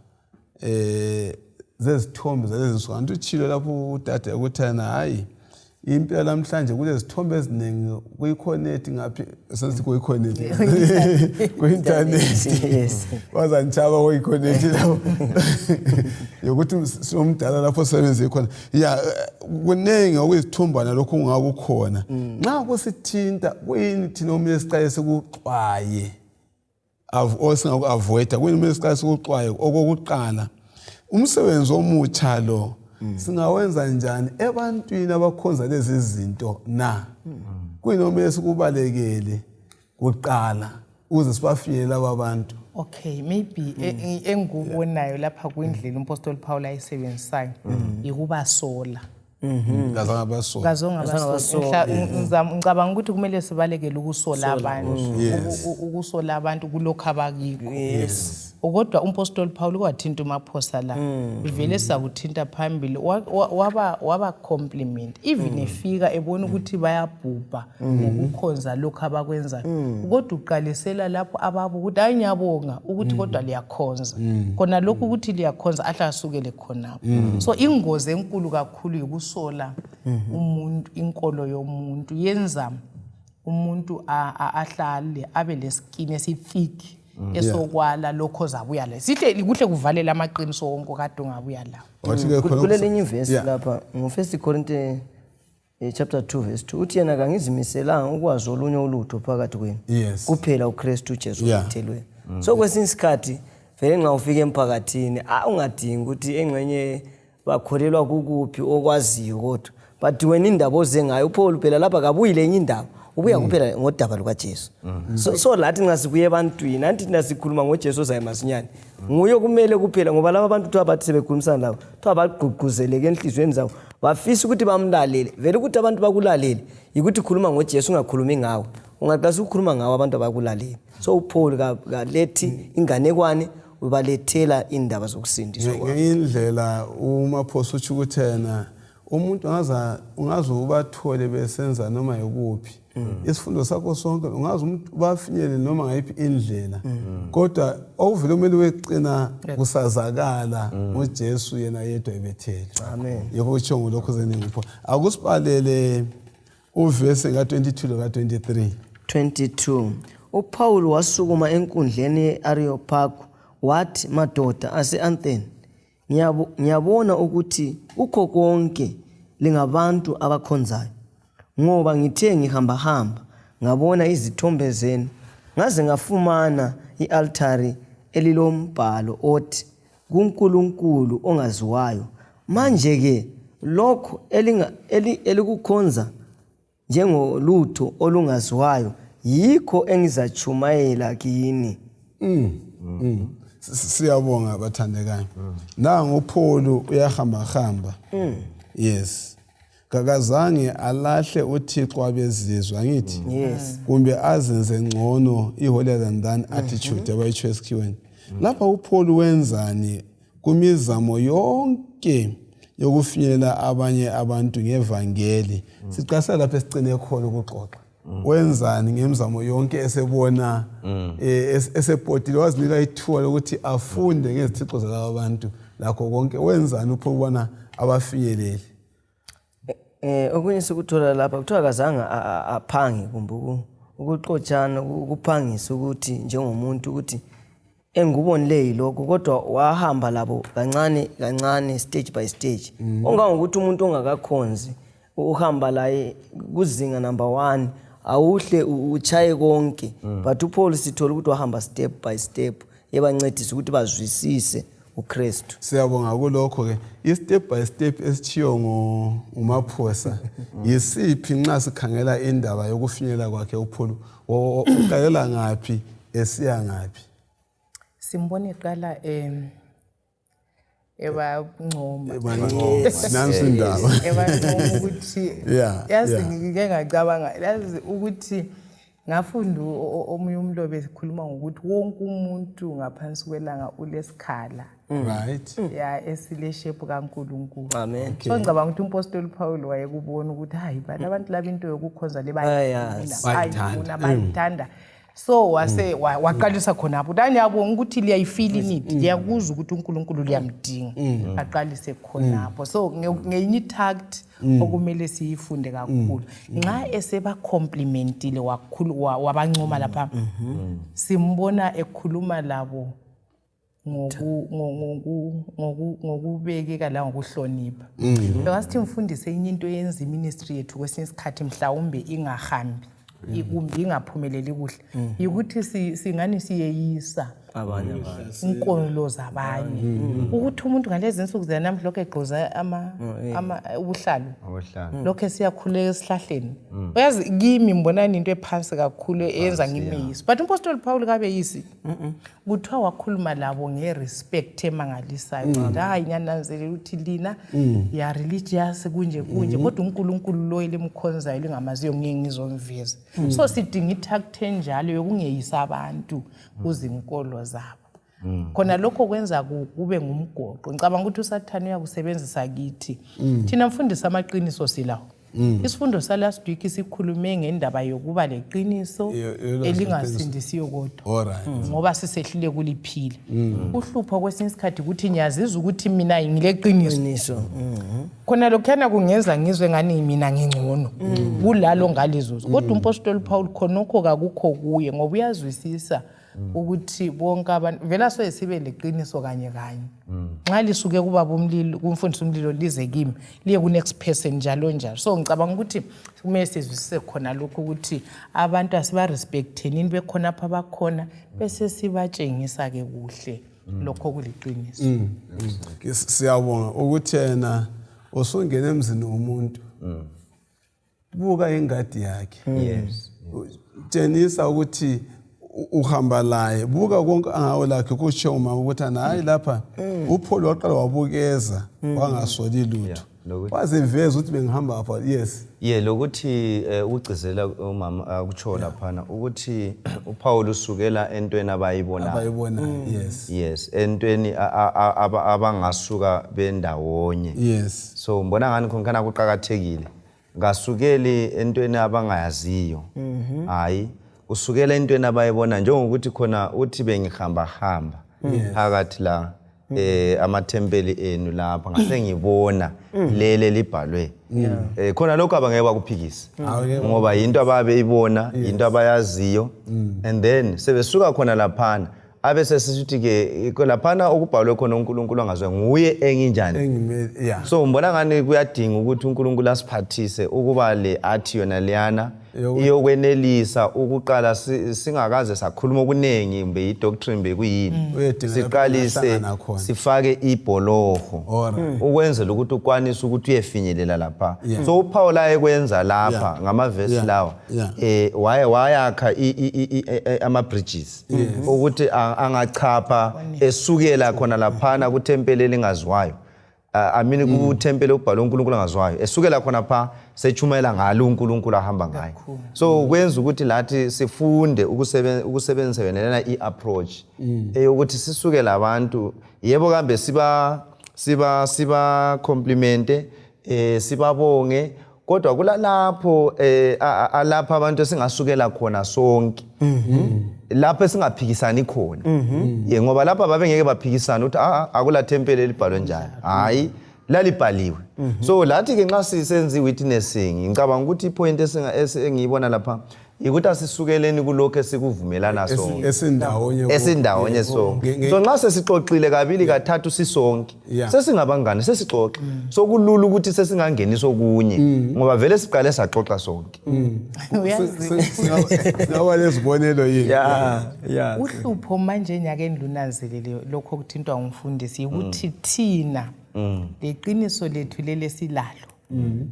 zezithombe zalezi nsuku, anti utshilo lapho udade ukuthi yena hayi, impilo namhlanje kulezithombe eziningi kuyikhonethi ngaphi, sensithi kuyikhonethi, ku-intanethi. Wazanitshaba kuyikhonethi lapho yokuthi sinomdala lapho sebenze khona. Ya, kuningi okuyizithumbana lokhu kungakukhona. Nxa kusithinta, kuyini thina okumele siqale sikuxwaye osingaku-avoida? Kuyini kumele siqale sikuxwaye okokuqala? Umsebenzi omutsha lo singawenza njani ebantwini abakhonza lezi zinto na? Kuyini okumele sikubalekele kuqala ukuze sibafinyele laba bantu? Okay, maybe engikubonayo lapha kwindlela umpostoli Paul ayisebenzisayo ikubasola. Kazange basola. Kazongabasola. Ngicabanga ukuthi kumele sibalekele ukusola abantu. Ukusola abantu kulokhu abakikho. Kodwa umpostoli Paul kwathinta umaphosa la, vele sizakuthinta phambili, waba compliment even efika ebona ukuthi bayabhubha ngokukhonza lokhu abakwenzayo, kodwa uqalisela lapho ababu ukuthi hayi, ngiyabonga ukuthi kodwa liyakhonza khona lokhu, ukuthi liyakhonza, ahle asukele khonapho. So ingozi enkulu kakhulu yikusola umuntu. Inkolo yomuntu yenza umuntu ahlale abe leskini esithik esokwala lokho ozabuya la, sihle kuhle kuvalela amaqiniso wonke kade ungabuya lawo. Wathi-ke khona Kulelinye ivesi lapha ngo-First Corinthians chapter 2 verse 2, uthi yena kangizimiselanga ukwazi olunye ulutho phakathi kwenu kuphela uKristu Jesu obethelweyo. So kwesinye isikhathi vele nxa ufika emphakathini, ungadingi ukuthi engxenye bakholelwa kukuphi okwaziyo, kodwa but wena indaba oze ngayo, uPaul phela lapha kabuyile enye indaba. Ubuya kuphela ngodaba lukaJesu. So lathi nxa sibuye ebantwini, anti thina sikhuluma ngoJesu ozayo masinyane, nguye okumele kuphela, ngoba laba bantu kuthiwa bathi sebekhulumisana labo, kuthiwa bagqugquzeleke enhliziyweni zabo, bafisa ukuthi bamlalele. Vele ukuthi abantu bakulalele yikuthi khuluma ngoJesu, ungakhulumi ngawe. Ungaqalisa ukukhuluma ngawe, abantu abakulaleli. So uPaul kalethi inganekwane, ubalethela indaba zokusindiswa kwabo. Ngenye indlela uMaphosa utsho ukuthi yena umuntu ungaze ubathole besenza noma yikuphi, isifundo sakho sonke ungaze ubafinyele noma ngayiphi indlela, kodwa okuvele kumele wecina kusazakala nguJesu yena yedwa ebethele. Amen. Yikho kutsho ngolokhu zeningupho. Akusibalele uvesi ka-22 loka-23. 22 uPaul wasukuma enkundleni ye-Areopagu wathi, madoda ase-Athene, ngiyabona ukuthi kukho konke lingabantu abakhonzayo, ngoba ngithe ngihambahamba ngabona izithombe zenu, ngaze ngafumana i-altari elilombhalo othi, kuNkulunkulu ongaziwayo. Manje-ke lokho elikukhonza njengolutho olungaziwayo, yikho engizatshumayela kini. Siyabonga bathandekayo. Nangu uPaul uyahamba hamba. Yes. Kakazange alahle uThixo wabezizwe, angithi? Yes. Kumbe azenze ngcono, i-holier than thou attitude abayitsho esikhiweni. Lapha uPaul wenzani kumizamo yonke yokufinyelela abanye abantu ngevangeli? Siqasela lapho esicine khona ukuxoxa. Wenzani ngemizamo yonke esebona esepotile, wazinika ithuba lokuthi afunde ngezithixo zalaba bantu lakho konke? Wenzani uPaul ukubana abafinyelele? Okunye sikuthola lapha, kuthiwa kazange aphange kumbe ukuxotshana, ukuphangisa ukuthi njengomuntu ukuthi engikubonileyo yilokhu, kodwa wahamba labo kancane kancane, stage by stage, ongangokuthi umuntu ongakakhonzi uhamba laye kuzinga number 1, awuhle uchaye konke. But uPaul sithola ukuthi wahamba step by step, ebancedisa ukuthi bazwisise uKristu. Siyabonga kulokho ke. I-step by step esitshiyo nguMaphosa yisiphi nxa sikhangela indaba yokufinyelela kwakhe uPaul? Uqalela ngaphi esiya ngaphi? Simbona eqala ebancoma. Nansi indaba. Ebancoma ukuthi yazi ngike ngacabanga, yazi ukuthi ngafunda omunye umlobi ekhuluma ngokuthi wonke umuntu ngaphansi kwelanga ulesikhala ya esile-shape kaNkulunkulu. Amen. So ngicabanga ukuthi umpostoli Paul wayekubona ukuthi hayi bani abantu laba into yokukhonza le Bayayazi. bayifuna, bayithanda. So wase waqalisa khonapho ukuthi ngiyabonga ukuthi liyayifeel i-need, liyakuzwa ukuthi uNkulunkulu liyamdinga, aqalise khonapho. So ngenye i-tact okumele siyifunde kakhulu, nxa esebacomplimentile wabancoma lapha, simbona ekhuluma labo ngokubekeka la ngokuhlonipha. Bekasithi mfundise, enye into eyenza iministry yethu kwesinye isikhathi mhlawumbe ingahambi kumbe ingaphumeleli kuhle yikuthi singani siyeyisa abanye abantu, inkolo zabanye, ukuthi umuntu ngalezi insuku zanamhla lokhu egqoza ubuhlalu, Ubuhlalu. lokhu esiyakhuleka esihlahleni. Uyazi kimi ngibonani into ephansi kakhulu eyenza ngimeyisi, but umpostoli Paul kabeyisi. Kuthiwa wakhuluma labo nge-respect emangalisayo, ukuthi hayi, ngiyananzelela ukuthi lina ya religious kunje kunje, kodwa uNkulunkulu lo elimkhonzayo lingamaziyo ngeke ngizomveza. So sidinga i-tact enjalo yokungeyisa abantu kuzinkolo zabo. Khona lokho kwenza kube ngumgoqo. Ngicabanga ukuthi uSathane uyakusebenzisa kithi thina mfundisi. Amaqiniso silawo. Isifundo sa-last week sikhulume ngendaba yokuba leqiniso Yolwazi. elingasindisiyo kodwa All right. ngoba sisehlule kuliphila. Uhlupho kwesinye isikhathi ukuthi ngiyazizwa ukuthi mina ngileqiniso. Qiniso. Khona lokhuyana kungenza ngizwe ngani mina ngingcono kulalo ngalizuzo, kodwa umpostoli Paul khonokho kakukho kuye, ngoba uyazwisisa ukuthi bonke abantu vele asoye sibe leqiniso kanye kanye. Nxa lisuke kubaba umlilo, kumfundisi umlilo, lize kimi, liye ku-next person, njalo njalo. So ngicabanga ukuthi kumele sizwisise khona lokhu ukuthi abantu asibarespecthenini bekhonapho abakhona, bese sibatshengisa-ke kuhle lokho kuliqiniso. Siyabonga ukuthi yena usungena emzini womuntu. Buka ingadi yakhe. Yes. Tshengisa ukuthi uhamba laye, buka konke angawo lakhe. Kusho umama ukuthi hayi lapha uPaul waqala wabukeza wangasoli lutho. Waziveza ukuthi bengihamba apha. Yes. Ye, lokuthi ukugcizelela umama akutsho laphana ukuthi uPaul usukela entweni abayibonayo. Abayibonayo, yes. Yes, entweni abangasuka bendawonye. So ngibona ngani khona kuqakathekile, kasukeli entweni abangayaziyo, hayi, usukela entweni abayibona, njengokuthi khona uthi bengihamba hamba phakathi la amathempeli enu lapha, ngase ngibona lele libhalwe khona lokho, abangeke bakuphikise Awuke- ngoba yinto ababeyibona, yinto abayaziyo. And then sebesuka khona laphana, abe sesithi ke laphana okubhalwe khona uNkulunkulu angazwe nguye enginjani. Engime, yeah. So ngibona ngani kuyadinga ukuthi uNkulunkulu asiphathise ukuba le athi yona leyana iyokwenelisa ukuqala singakaze sakhuluma okuningi, mbe i-doctrine bekuyini. Uyedinga lapho Siqalise kungahlangana khona. sifake ibholoho ukwenzela ukuthi ukwanise ukuthi uyefinyelela lapha. So uPaul ayekwenza lapha ngamavesi lawa waye wayakha ama-bridges ukuthi angachapha esukela khona laphana kuthempeli elingaziwayo, I mean kuthempeli okubhalwe uNkulunkulu angaziwayo, esukela khona pha sechumayela ngalo uNkulunkulu ahamba ngayo. So kwenza ukuthi lathi sifunde ukusebenzisa yona lena i-approach eyokuthi sisuke labantu, yebo kambe siba complimente, sibabonge, kodwa kulalapho alapha abantu esingasukela khona sonke, lapho esingaphikisani khona. Ye, ngoba lapha babengeke baphikisane ukuthi ah, akula thempeli elibhalwe njalo, hayi, lalibhaliwe. So lathi ke nxa sisenza i-witnessing, ngicabanga ukuthi i-point engiyibona lapha ukuthi asisukeleni kulokhu esikuvumelana sonke, Esindawonye. Esindawonye sonke. So nxa sesixoxile kabili kathathu sisonke, sesingabangani, sesixoxa, so kulula ukuthi sesingangenisa okunye ngoba vele siqale saxoxa sonke. Uyazi, Singaba lezibonelo yini? Yeah. Uhlupho manje enyakeni lunanzelele lokho okuthintwa ngumfundisi ukuthi thina leqiniso lethu leli silalo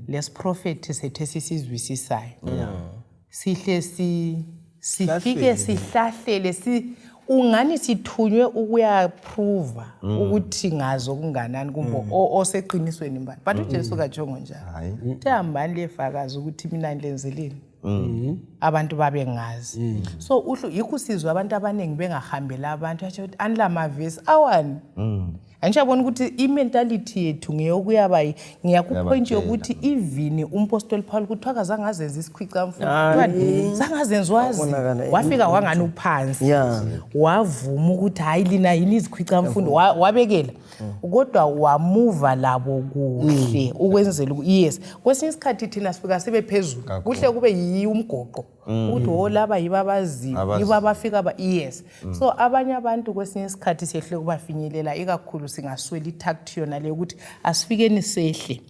lesiprofethi sethu esisizwisisayo sihle sifike sihlahlele si ungani sithunywe ukuyaprova ukuthi ngazo kunganani kumbe oseqinisweni mbani, but uJesu katshongo njalo. Hayi. Uthe hambani liyefakaza ukuthi mina nilenzeleni abantu babengazi. So uhlu yikho sizwe abantu abaningi bengahambeli abantu, atsho ukuthi anilamavesi awani. Angiyabona ukuthi i-mentality yethu ngeyokuyaba ngiyaku-point yokuthi even umpostoli Paul kuthiwa kazange azenze isikhwicamfundo, zange azenze wazi. Wabonakala Wafika wangani uphansi. Wavuma ukuthi hayi, lina yini izikhwicamfundo, wabekela, kodwa wamuva labo kuhle ukwenzela yes, kwesinye isikhathi thina sifika sibe phezulu kuhle, kube yiyo umgoqo ukuthi wo laba yibo abaziyo. Abaziyo. Yibo abafika ba, yes. So abanye abantu kwesinye isikhathi siyehle kubafinyelela ikakhulu singasweli i-tact yona leyo ukuthi asifikeni sehle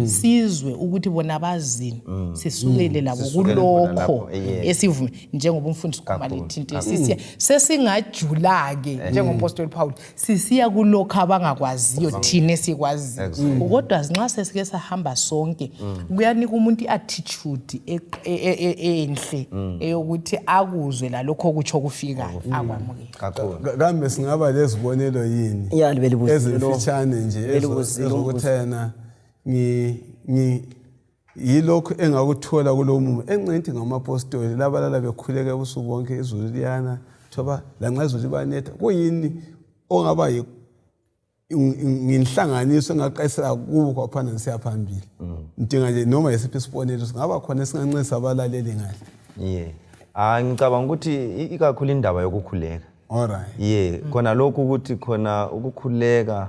sizwe ukuthi bona bazini, sisukele labo Sisukele khona kulokho lapho, yes. esivume njengoba umfundisi ukhuluma Kakhulu, lethinte sisiya sesingajula-ke njengompostoli Paul, sisiya kulokho abangakwaziyo thina esikwaziyo. Kodwa nxa sesike sahamba sonke, kuyanika umuntu i-attitude enhle eyokuthi akuzwe lalokho okutsho kufikayo akwamukele. Kakhulu. Kambe singaba lezibonelo yini Ya, belibuzile ezimfitshane nje Belibuzile ezokuthi yena ngi ngi yilokhu engakuthola kulo mumo engithi ngamapostoli labalala bekhuleka ebusuku bonke, izulu liyana, thoba lanxa izulu libanetha, kuyini ongaba nginhlanganiso engaqalisela kubo kwaphana ngisiya phambili? Ngidinga nje noma yisiphi isibonelo singaba khona esingancedisa abalaleli ngale. Yeah, ah, ngicabanga ukuthi ikakhulu indaba yokukhuleka. Alright. Ye, khona lokhu ukuthi khona ukukhuleka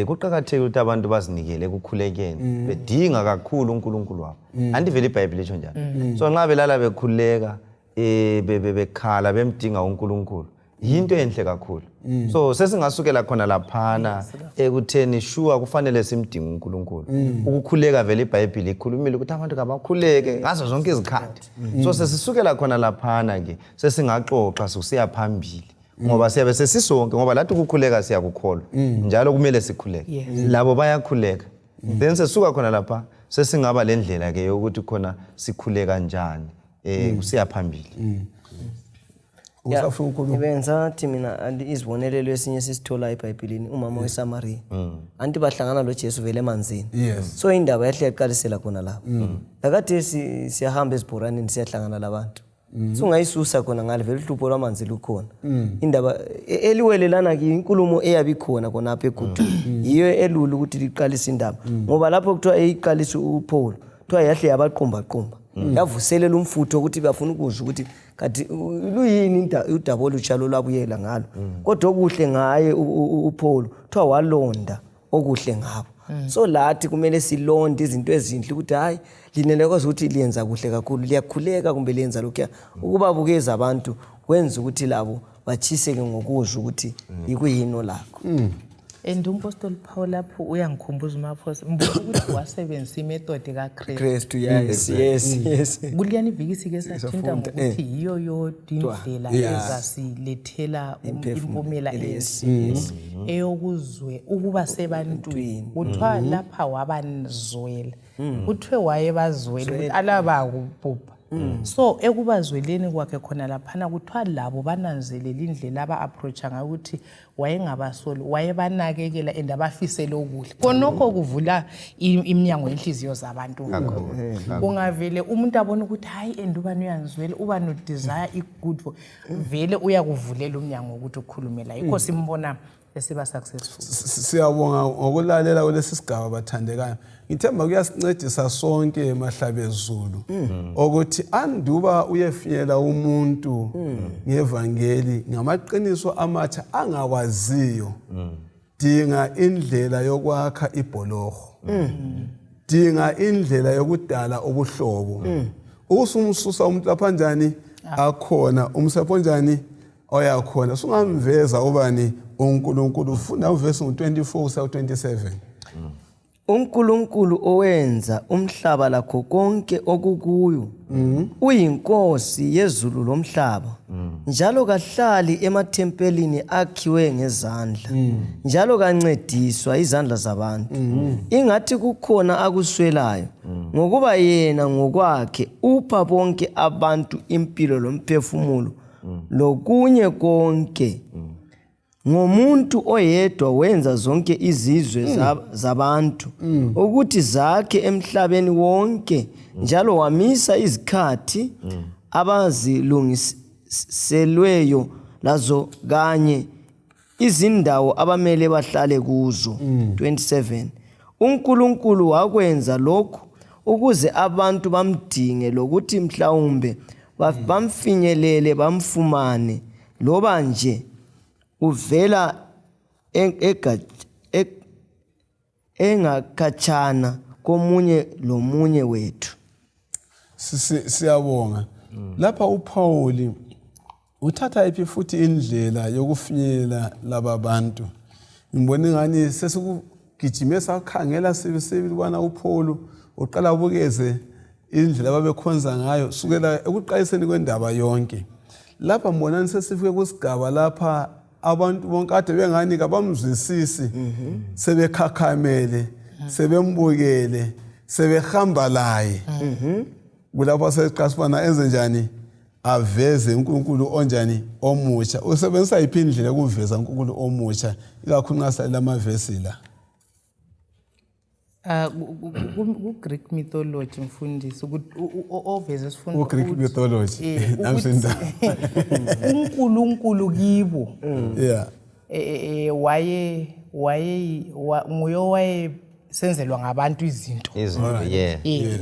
kuqakathekile ukuthi abantu bazinikele ekukhulekeni bedinga kakhulu uNkulunkulu wabo. Anti vele iBhayibheli isho njalo. So nxa belala bekhuleka, bekhala bemdinga uNkulunkulu, yinto enhle kakhulu. So sesingasukela khona laphana ekutheni sure kufanele simdinge uNkulunkulu. Ukukhuleka vele iBhayibheli ikhulumile ukuthi abantu kabakhuleke ngazo zonke izikhathi. So sesisukela khona laphana ke sesingaxoxa sikusiya phambili ngoba siyabe sesisonke, ngoba lathi ukukhuleka siyakukholwa njalo kumele sikhuleke. Labo bayakhuleka, then sesuka khona lapha. Sesingaba le ndlela ke yokuthi khona sikhule kanjani kusiya phambili. Usafuna ukukhuluma? Bengisathi mina anti izibonelelo esinye sisithola eBhayibhelini, umama weSamariya. Anti bahlangana loJesu vele emanzini. So indaba yahle yaqalisela khona lapho. Lakade siyahamba ezibhoraneni, siyahlangana labantu. Sungayisusa khona ngale, vele uhlupho lwamanzi lukhona. Indaba eliwelelana ke inkulumo eyabe ikhona khonapha egudwini yiyo elula ukuthi liqalise indaba, ngoba lapho kuthiwa eyiqalisa uPaul, kuthiwa yahle yabaqumba qumba, yavuselela umfutho ukuthi bafuna ukuzwa ukuthi kanti luyini udaba olutsha lolwabuyela ngalo. Kodwa okuhle ngaye uPaul, kuthiwa walonda okuhle ngabo. So lathi kumele silonde izinto ezinhle, ukuthi hayi, lina liyakwazi ukuthi liyenza kuhle kakhulu, liyakhuleka kumbe liyenza lokhuya. Ukubabukeza abantu kwenza ukuthi labo batshiseke ngokuzwa ukuthi yikuyini olakho. And umpostoli Paul lapho uyangikhumbuza umaphosa, ngibona ukuthi wasebenzisa imethod kaKristu. Kristu, yes. Kuliyani iviki sike sathinta Safunda, ngokuthi yiyo yodwa indlela ezasilethela impumela enhle, eyokuzwe ukuba sebantwini. Kuthiwa lapha wabanzwela, kuthiwe wayebazwela ukuthi alabakubhubha. So ekubazweleni kwakhe khona laphana, kuthiwa labo bananzelela indlela aba-approacha ngayo, ukuthi wayengabasoli, wayebanakekela and abafisele okuhle. Khonokho kuvula iminyango yenhliziyo zabantu. Ungavele umuntu abone ukuthi hayi, and ubani uyanzwela, ubani udesire i-good for vele, uyakuvulela umnyango wokuthi ukhulume la. Yikho simbona esiba successful. Siyabonga ngokulalela kulesi sigaba, bathandekayo. Ngithemba kuyasincedisa sonke mahlabezulu ukuthi anduba uyefinyela umuntu ngevangeli ngamaqiniso amatsha angakwaziyo, dinga indlela yokwakha ibholoho, dinga indlela yokudala ubuhlobo, usumsusa umuntu lapha njani akhona, umsapho njani oyakhona, sungamveza ubani uNkulunkulu. Ufunda uvesi ngu-24 kusiya ku-27. UNkulunkulu owenza umhlaba lakho konke okukuyo uyinkosi yezulu lomhlaba, njalo kahlali emathempelini akhiwe ngezandla, njalo kancediswa izandla zabantu ingathi kukhona akuswelayo, ngokuba yena ngokwakhe upha bonke abantu impilo lomphefumulo lokunye konke. Ngomuntu oyedwa wenza zonke izizwe zabantu ukuthi zakhe emhlabeni wonke, njalo wamisa izikhathi abazilungiselweyo lazo kanye izindawo abamele bahlale kuzo. 27 uNkulunkulu wakwenza lokhu ukuze abantu bamdinge lokuthi mhlawumbe bamfinyelele bamfumane, loba nje uvela engakhatshana komunye lomunye wethu. Siyabonga. Lapha uPaul uthatha iphi futhi indlela yokufinyelela laba bantu? Ngibona ingani sesikugijime sakhangela sibisibili ukubana uPaul uqala abukeze indlela ababekhonza ngayo sukela ekuqaliseni kwendaba yonke. Lapha mbonani sesifike kusigaba lapha abantu bonke kade bengani kabamzwisisi, sebekhakhamele, sebembukele, sebehamba laye. Kulapho seqasa ubana enze njani, aveze uNkulunkulu onjani omutsha. Usebenzisa yiphi indlela yokuveza uNkulunkulu omutsha, ikakhulu nxa silalela amavesi la? Ku-Greek mythology, mfundisi, oveze isifundo Ku-Greek mythology. Namsinda. uNkulunkulu kibo waye nguye owayesenzelwa ngabantu izinto. Izinto, yeah.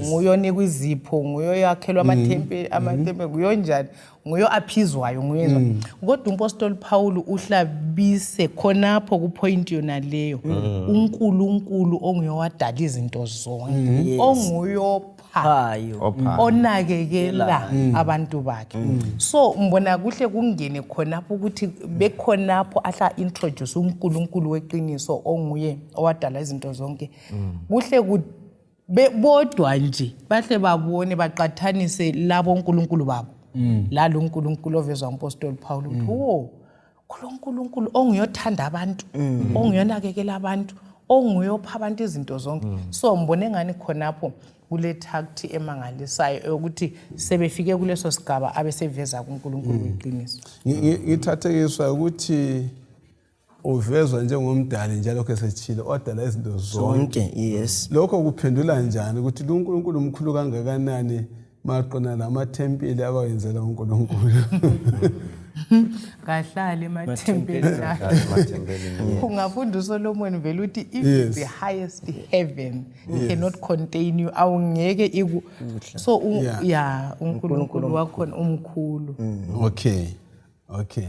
Nguye onikwa izipho, nguye oyakhelwa amathempeli, amathempeli nguye onjani, nguye aphizwayo, nguye kodwa umpostoli Paul uhlabise khonapho kupoint yona leyo, uNkulunkulu onguye owadala izinto zonke, onguye opha, Phayo. Ophayo. Onakekela abantu bakhe. So mbona kuhle kungene khonapho ukuthi bekhonapho ahla introduce uNkulunkulu weqiniso onguye owadala izinto zonke. Kuhle bodwa nje bahle babone, baqathanise labo onkulunkulu babo lalo uNkulunkulu ovezwa umpostoli Paul, ukuthi wo, kulo nkulunkulu onguyothanda abantu, onguyonakekela abantu. Onguye opha abantu izinto zonke. So ngibone ngani khonapho kule thakthi emangalisayo eyokuthi sebefike kuleso sigaba abeseveza kuNkulunkulu weqiniso. Ngithathekiswa ukuthi uvezwa njengomdali njalo lokho esetshile odala izinto zonke. Zonke, yes. Lokho kuphendula njani ukuthi lo uNkulunkulu mkhulu kangakanani maqondana lamathempeli abawenzela uNkulunkulu? Kahlali emathempelini akhe. Emathempelini. Ungafunda uSolomon vele uthi if the highest heaven cannot contain you, awungeke iku so ya uNkulunkulu wakhona umkhulu. Okay.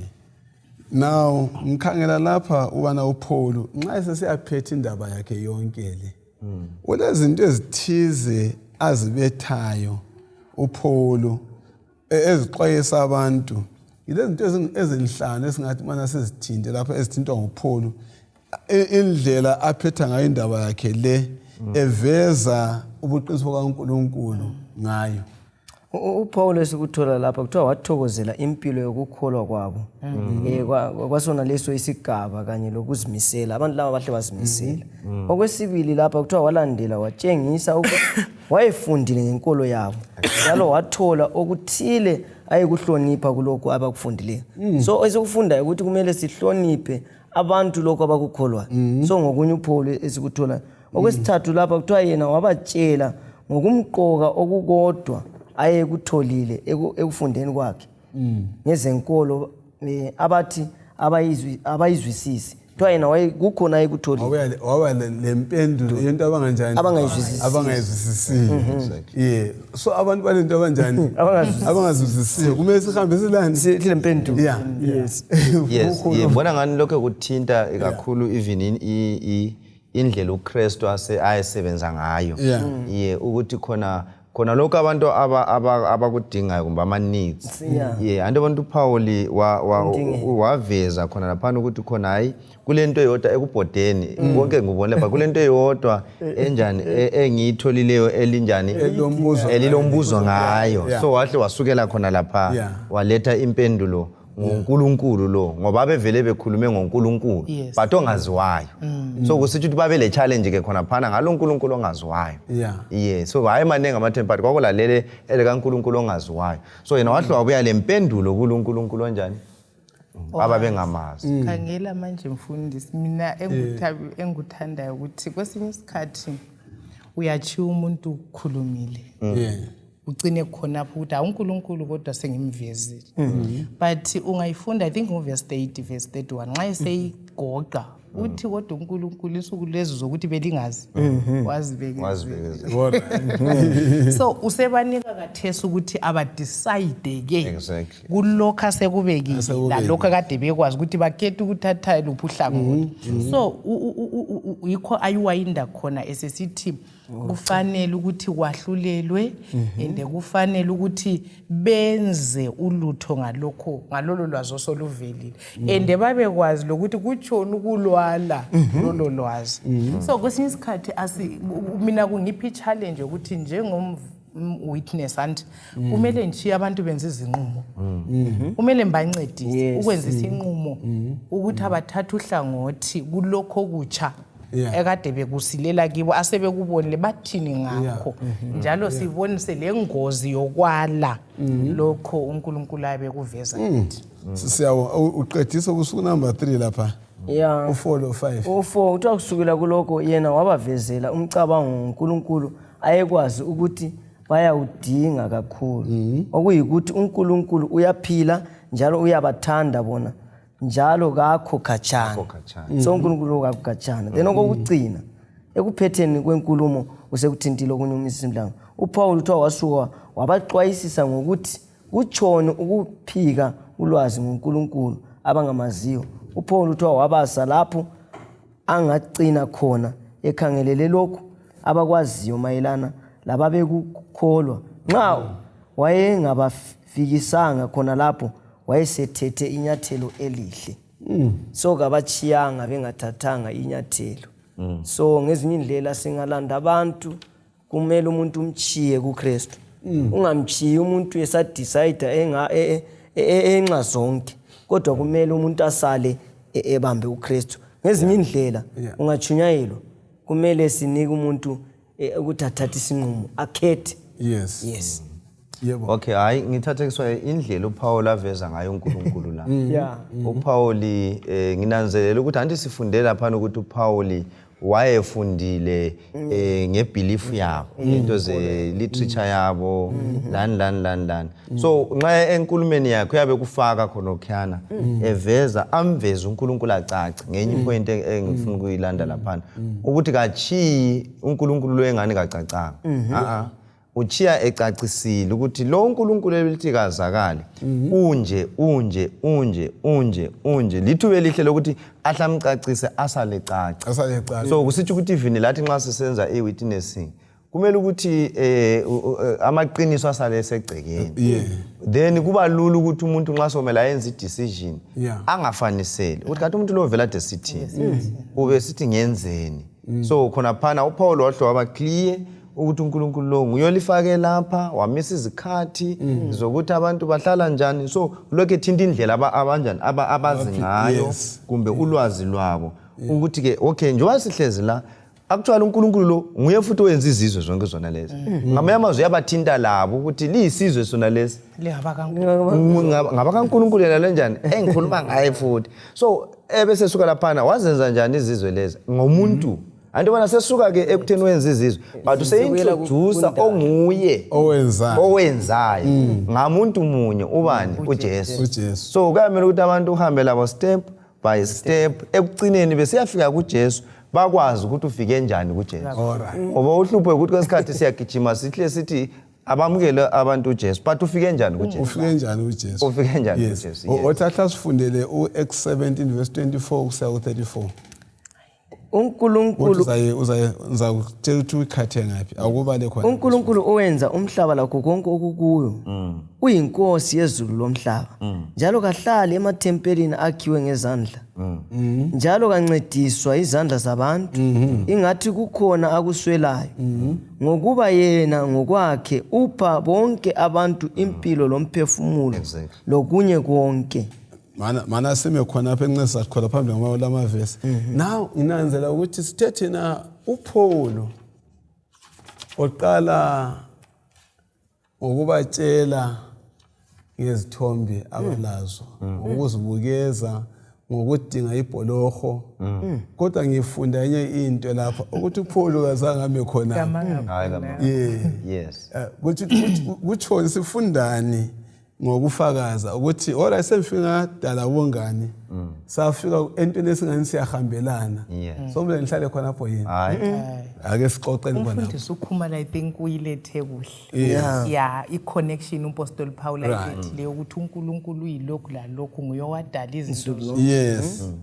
Now ngikhangela lapha ubana uPaul nxa esesiyaphetha indaba yakhe yonke le. Kulezinto ezithize azibethayo uPaul ezixwayisa abantu. Yilezinto ezinhlanu esingathi mana sizithinte lapha ezithintwa nguPaul. Indlela aphetha ngayo indaba yakhe le eveza ubuqiniso kaNkulunkulu ngayo. UPaul esikuthola lapha kuthiwa wathokozela impilo yokukholwa kwabo kwasona leso isigaba kanye lokuzimisela. Abantu laba bahle bazimisela. Okwesibili lapha kuthiwa walandela watshengisa ukuthi wayefundile ngenkolo yabo njalo wathola okuthile ayekuhlonipha kulokhu abakufundileyo. So esikufundayo ukuthi kumele sihloniphe abantu lokhu abakukholwayo. So ngokunye uPaul esikuthola. Okwesithathu lapha kuthiwa yena wabatshela ngokumqoka okukodwa ayekutholile ekufundeni kwakhe ngezenkolo, abathi abayizwisisi. Kuthiwa yena kukhona ayekutholile. Waba lempendulo yento abanganjani? Abangayizwisisi. Abangayizwisisiyo. Yeah. So abantu balento abanjani? Abangazwisisi. Abangazwisisiyo. Kumele sihambe silani? Silempendulo. Yeah. Yes. Yes, Kukhulu. yeah, ngibona ngani lokho kuthinta kakhulu even indlela uKristu ayesebenza ngayo. Yeah, ukuthi khona lokho abantu abakudingayo kumbe ama needs. Yeah, anti abantu uPaul waveza khona laphana ukuthi khona hayi kulento eyodwa ekubhodeni konke ngibone lapha kulento eyodwa enjani engiyitholileyo elinjani Elilombuzo elilombuzo ngayo. Yeah. So wahle wasukela khona lapha waletha impendulo ngoNkulunkulu lo, ngoba bevele bekhulume ngoNkulunkulu but ongaziwayo. So kusitsho ukuthi babe le challenge ke khona phana ngalo uNkulunkulu ongaziwayo. Yeah, so hayi maningi amathempeli kwakulalele elikaNkulunkulu ongaziwayo. So yena wahle wabuya le mpendulo kuloNkulunkulu onjani ababengamazi. Khangela manje mfundisi, mina engikuthandayo ukuthi kwesinye isikhathi uyachiya umuntu ukhulumile. Ugcine khonapho ukuthi hawu uNkulunkulu kodwa sengimvezile. But ungayifunda I think ngo-verse 30, verse 31, nxa eseyigoqa uthi kodwa uNkulunkulu insuku lezi zokuthi belingazi wazibekezela. Wazibekezela. So usebanika kathesi ukuthi abadecide ke kulokho asekubekile lalokho akade bekwazi ukuthi bakhethe ukuthatha luphi uhlangothi. So yikho ayiwayinda khona esesithi kufanele ukuthi kwahlulelwe ende kufanele ukuthi benze ulutho ngalokho ngalolo lwazi osoluvelile ende babekwazi lokuthi kutshoni ukulwala lolo lwazi. So kwesinye isikhathi mina kungiphi i-challenge yokuthi njengom witness anti kumele ngishiye abantu benze izinqumo. Kumele ngibancedise ukwenza isinqumo ukuthi abathathe uhlangothi kulokho okutsha ekade bekusilela kibo asebekubonile bathini ngakho. Njalo sibonise le ngozi yokwala lokho uNkulunkulu ayebekuveza kithi. Siyabonga. Uqedisa kusuku number 3 lapha. U4 lo 5. U4 kuthiwa kusukela kulokho yena wabavezela umcabango ngoNkulunkulu ayekwazi ukuthi bayawudinga kakhulu. Okuyikuthi uNkulunkulu uyaphila njalo uyabathanda bona njalo kakho khatshana. Kakho khatshana. So uNkulunkulu kakho khatshana. Then okokugcina ekuphetheni kwenkulumo usekuthintile okunye uMrs Mhlanga. uPaul kuthiwa wasuka wabaxwayisisa ngokuthi kutshoni ukuphika ulwazi ngoNkulunkulu abangamaziyo. uPaul kuthiwa wabasa lapho angagcina khona ekhangelele lokhu abakwaziyo mayelana lababekukholwa. Nxa wayengabafikisanga khona lapho wayesethethe inyathelo elihle. So kabachiyanga bengathathanga inyathelo. So ngezinye indlela singalanda abantu, kumele umuntu umchiye kuKristu. Ungamchiyi umuntu esadecide enxa zonke, kodwa kumele umuntu asale ebambe uKristu. Ngezinye indlela Yeah. ungatshunyayelwa, kumele sinike umuntu ukuthi athathe isinqumo, akhethe. Yes. Yes. Yebo. Okay, hayi, ngithathekiswa indlela uPaul aveza ngayo uNkulunkulu la. UPaul, nginanzelela ukuthi anti sifunde lapha ukuthi uPaul wayefundile ngebelief yabo, into ze literature yabo, lani lani lani lani. So nxa enkulumeni yakhe uyabe kufaka khona okhuyana, eveza amveze uNkulunkulu acace. Ngenye ipoint engifuna ukuyilanda laphana ukuthi kachiyi uNkulunkulu lo engani kacacanga. A uchiya ecacisile ukuthi lo uNkulunkulu elithi kazakali unje unje unje unje unje, lithuba elihle lokuthi ahlamcacise asale cace. Asale cace. So kusitsho ukuthi even lathi nxa sisenza i-witnessing kumele ukuthi amaqiniso asale esegcekeni. Then kuba lula ukuthi umuntu nxa somele ayenze i-decision angafaniseli ukuthi kanti umuntu lo vele ade sithini, ube sithi ngenzeni. So khona phana uPaul wahle waba clear ukuthi uNkulunkulu lo nguye olifake lapha, wamisa izikhathi zokuthi abantu bahlala njani. So lokhu ethinta indlela abanjani abazi ngayo kumbe ulwazi lwabo ukuthi ke okay, njengoba sihlezi la, actually uNkulunkulu lo nguye futhi owenza izizwe zonke zona lezi. Ngamanye amazwi uyabathinta labo ukuthi liyisizwe sona lesi ngabakaNkulunkulu yena lenjani engikhuluma ngaye futhi. So ebese suka laphana wazenza njani izizwe lezi ngomuntu. Anti bona sesuka ke ekutheni wenza izizwe, but useintroduce onguye owenzayo, owenzayo ngamuntu munye, ubani? UJesu. UJesu. So kuyamele ukuthi abantu uhambe labo step by step, ekucineni besiyafika kuJesu, bakwazi ukuthi ufike njani kuJesu. Alright. Ngoba uhlupho ukuthi kwesikhathi siyagijima sihle sithi abamukele abantu uJesu, but ufike njani kuJesu? Ufike njani uJesu? Ufike njani kuJesu? Yes. Othi ahla sifundele uActs 17 verse 24 kusiya ku34. uNkulunkulu Uzaye ngizakutshela ukuthi uyikhathe ngaphi, akubale khona. uNkulunkulu owenza umhlaba lakho konke okukuyo uyinkosi yezulu lomhlaba, njalo kahlali emathempelini akhiwe ngezandla, njalo kancediswa izandla zabantu ingathi kukhona akuswelayo, ngokuba yena ngokwakhe upha bonke abantu impilo lomphefumulo lokunye konke. Mana sime khona apha encesa khona phambili ngama lamavesi. Now nginanzela ukuthi sithe thina uPaul oqala ngokubatshela ngezithombe abalazo, ngokuzibukeza, ngokudinga ibholoho, kodwa ngifunda enye into lapha ukuthi uPaul kazange ame khona. Hayi kama. Yeah. Kutsho sifundani ngokufakaza ukuthi ora semfika dala ubungani, safika entweni esingani siyahambelana. So mina ngihlale khonapho yini? Hayi. Ake sixoxeni khonapho. Umfundisi uKhumalo, I think uyilethe kuhle. Ya, i-connection umpostoli Paul ayilethileyo ukuthi uNkulunkulu uyilokhu lalokhu, nguye owadala izinto zonke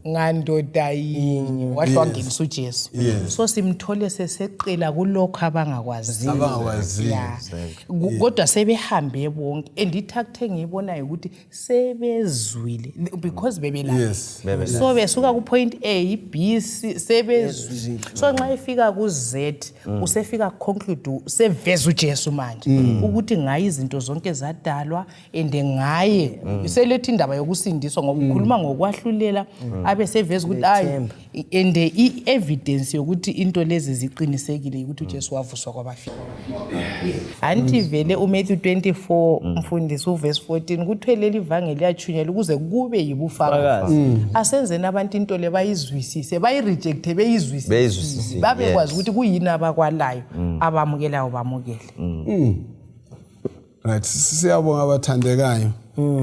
ngandoda yinye, wahle wangenisa uJesu. So simthole seseqela kulokhu abangakwaziyo. Abangakwaziyo. Ya. Kodwa sebehambe bonke, and ithakthe engiyibonayo ukuthi sebezwile because bebelapha. So besuka ku-point A, B, C, sebezwile. So nxa efika ku-Z usefika conclude, seveza uJesu manje ukuthi ngaye izinto zonke zadalwa, and ngaye seletha indaba yokusindiswa ngoba ukhuluma ngokwahlulela, abe seveza ukuthi hayi, and i-evidence yokuthi into lezi ziqinisekile ukuthi uJesu wavuswa kwabafile. Anti vele uMatthew 24, mfundisi, uverse 14 kuthiwe leli vangeli liyatshunyelwa ukuze kube yibufakazi. Asenzeni abantu into le bayizwisise, bayirejecte, beyizwisise, Beyizwisisile, babekwazi yes. ukuthi kuyini abakwalayo, abamukelayo bamukele. Right, siyabonga abathandekayo.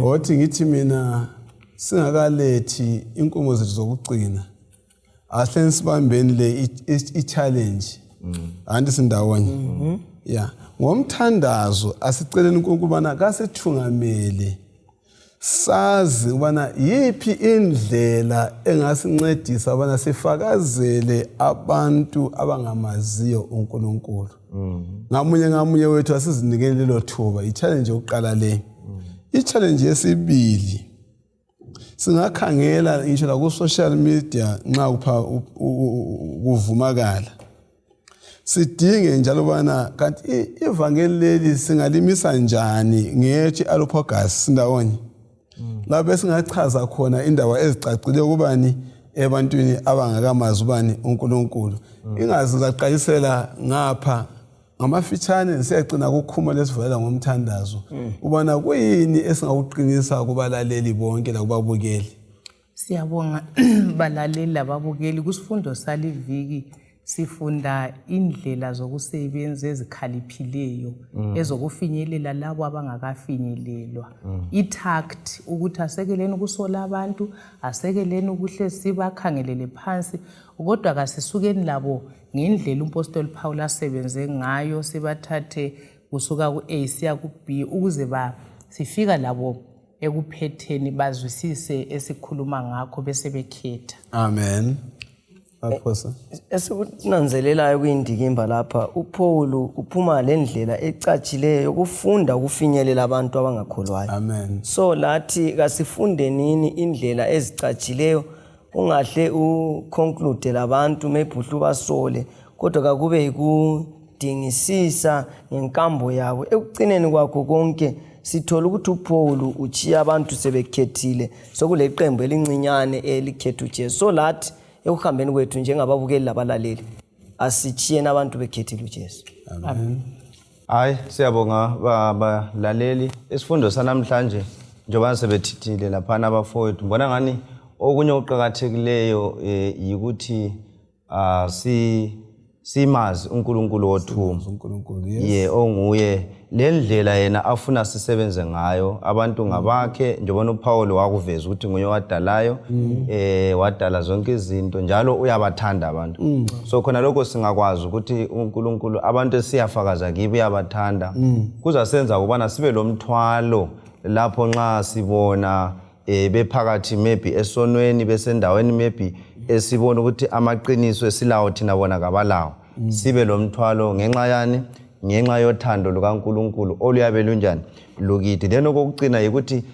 Othi ngithi mina singakalethi inkomo zethu zokugcina, ahle sibambeni le i-challenge. Anti sindawonye. Yeah, ngomthandazo asiceleni uNkulunkulu bana kasithungamele, sazi ubana yiphi indlela engasincedisa ubana sifakazele abantu abangamaziyo uNkulunkulu. Ngamunye ngamunye wethu asizinikele lelo thuba. I-challenge yokuqala le. I-challenge yesibili, singakhangela ngisho la ku-social media nxa kupha kuvumakala, sidinge njalo bana kanti ivangeli leli singalimisa njani ngethi Areopagus sindawonye, lapho esingachaza khona indaba ezicacile ukubani. Ebantwini abangakamazi ubani uNkulunkulu. Ingazi ngizaqalisela ngapha ngamafitshane siyagcina kukhuma lesivalela ngomthandazo. Ubona kuyini esingakuqinisa kubalaleli bonke lakubabukeli? Siyabonga balaleli lababukeli. Kusifundo saliviki sifunda indlela zokusebenza ezikhaliphileyo ezokufinyelela labo abangakafinyelelwa. I-tact ukuthi asekeleni ukusola abantu, asekeleni ukuhle sibakhangelele phansi, kodwa kasisukeni labo ngendlela umpostoli Paul asebenze ngayo, sibathathe kusuka ku-A siya ku-B ukuze ba sifika labo ekuphetheni bazwisise esikhuluma ngakho bese bekhetha. Amen. Baphosa. Esikunanzelelayo kuyindikimba lapha, uPaul uphuma lendlela ecatshileyo yokufunda ukufinyelela abantu abangakholwayo. Amen. So lathi kasifundenini indlela ezicatshileyo, ungahle uconclude labantu maybe uhle ubasole, kodwa kakube yikudingisisa ngenkambo yabo. Ekucineni kwakho konke sithola ukuthi uPaul utshiya abantu sebekhethile, sokuleqembu elincinyane elikhetha uJesu. So lathi ekuhambeni kwethu njengababukeli labalaleli asitshiyeni abantu bekhethile uJesu. Amen. Hayi, siyabonga balaleli. Isifundo sanamhlanje njengoba sebethithile laphana abafowethu, ngibona ngani okunye okuqakathekileyo yikuthi simazi uNkulunkulu wothumo. uNkulunkulu, yes. Ye, onguye le ndlela yena afuna sisebenze ngayo. Abantu ngabakhe, njengoba uPaul wakuveza ukuthi nguye owadalayo, wadala zonke izinto njalo uyabathanda abantu. So khona lokho singakwazi ukuthi uNkulunkulu abantu esiyafakaza kibo uyabathanda, kuzasenza ukubana sibe lomthwalo lapho nxa sibona bephakathi maybe esonweni, besendaweni maybe esibona ukuthi amaqiniso esilawo thina bona kabalawo. Sibe lomthwalo ngenxa yani? Ngenxa yothando lukaNkulunkulu oluyabe lunjani lukithi. Then okokugcina yikuthi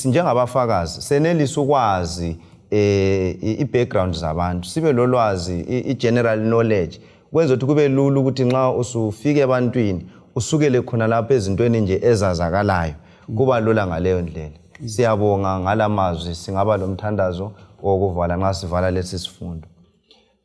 njengabafakazi senelisa ukwazi i-background zabantu, sibe lolwazi, i-general knowledge, kwenza ukuthi kube lula ukuthi nxa usufika ebantwini usukele khona lapho ezintweni nje ezazakalayo, kuba lula ngaleyo ndlela. Siyabonga ngalamazwi. Singaba lomthandazo wokuvala nxa sivala lesi sifundo.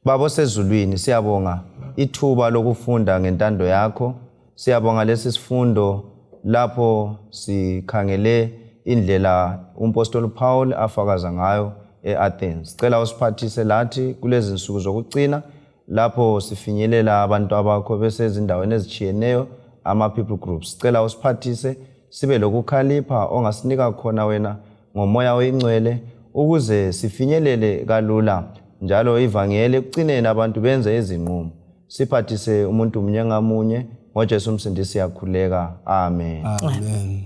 Baba osezulwini, siyabonga ithuba lokufunda ngentando yakho. Siyabonga lesi sifundo lapho sikhangele indlela umpostoli Paul afakaza ngayo eAthens. Sicela usiphathise lathi kulezi nsuku zokucina lapho sifinyelela abantu abakho besezindaweni ezitshiyeneyo, ama-people groups. Sicela usiphathise sibe lokukhalipha ongasinika khona wena ngomoya oyingcwele, ukuze sifinyelele kalula njalo ivangeli ekucineni abantu benze izinqumo. Siphathise umuntu munye ngamunye ngoJesu umsindisi, siyakhuleka. Amen. Amen.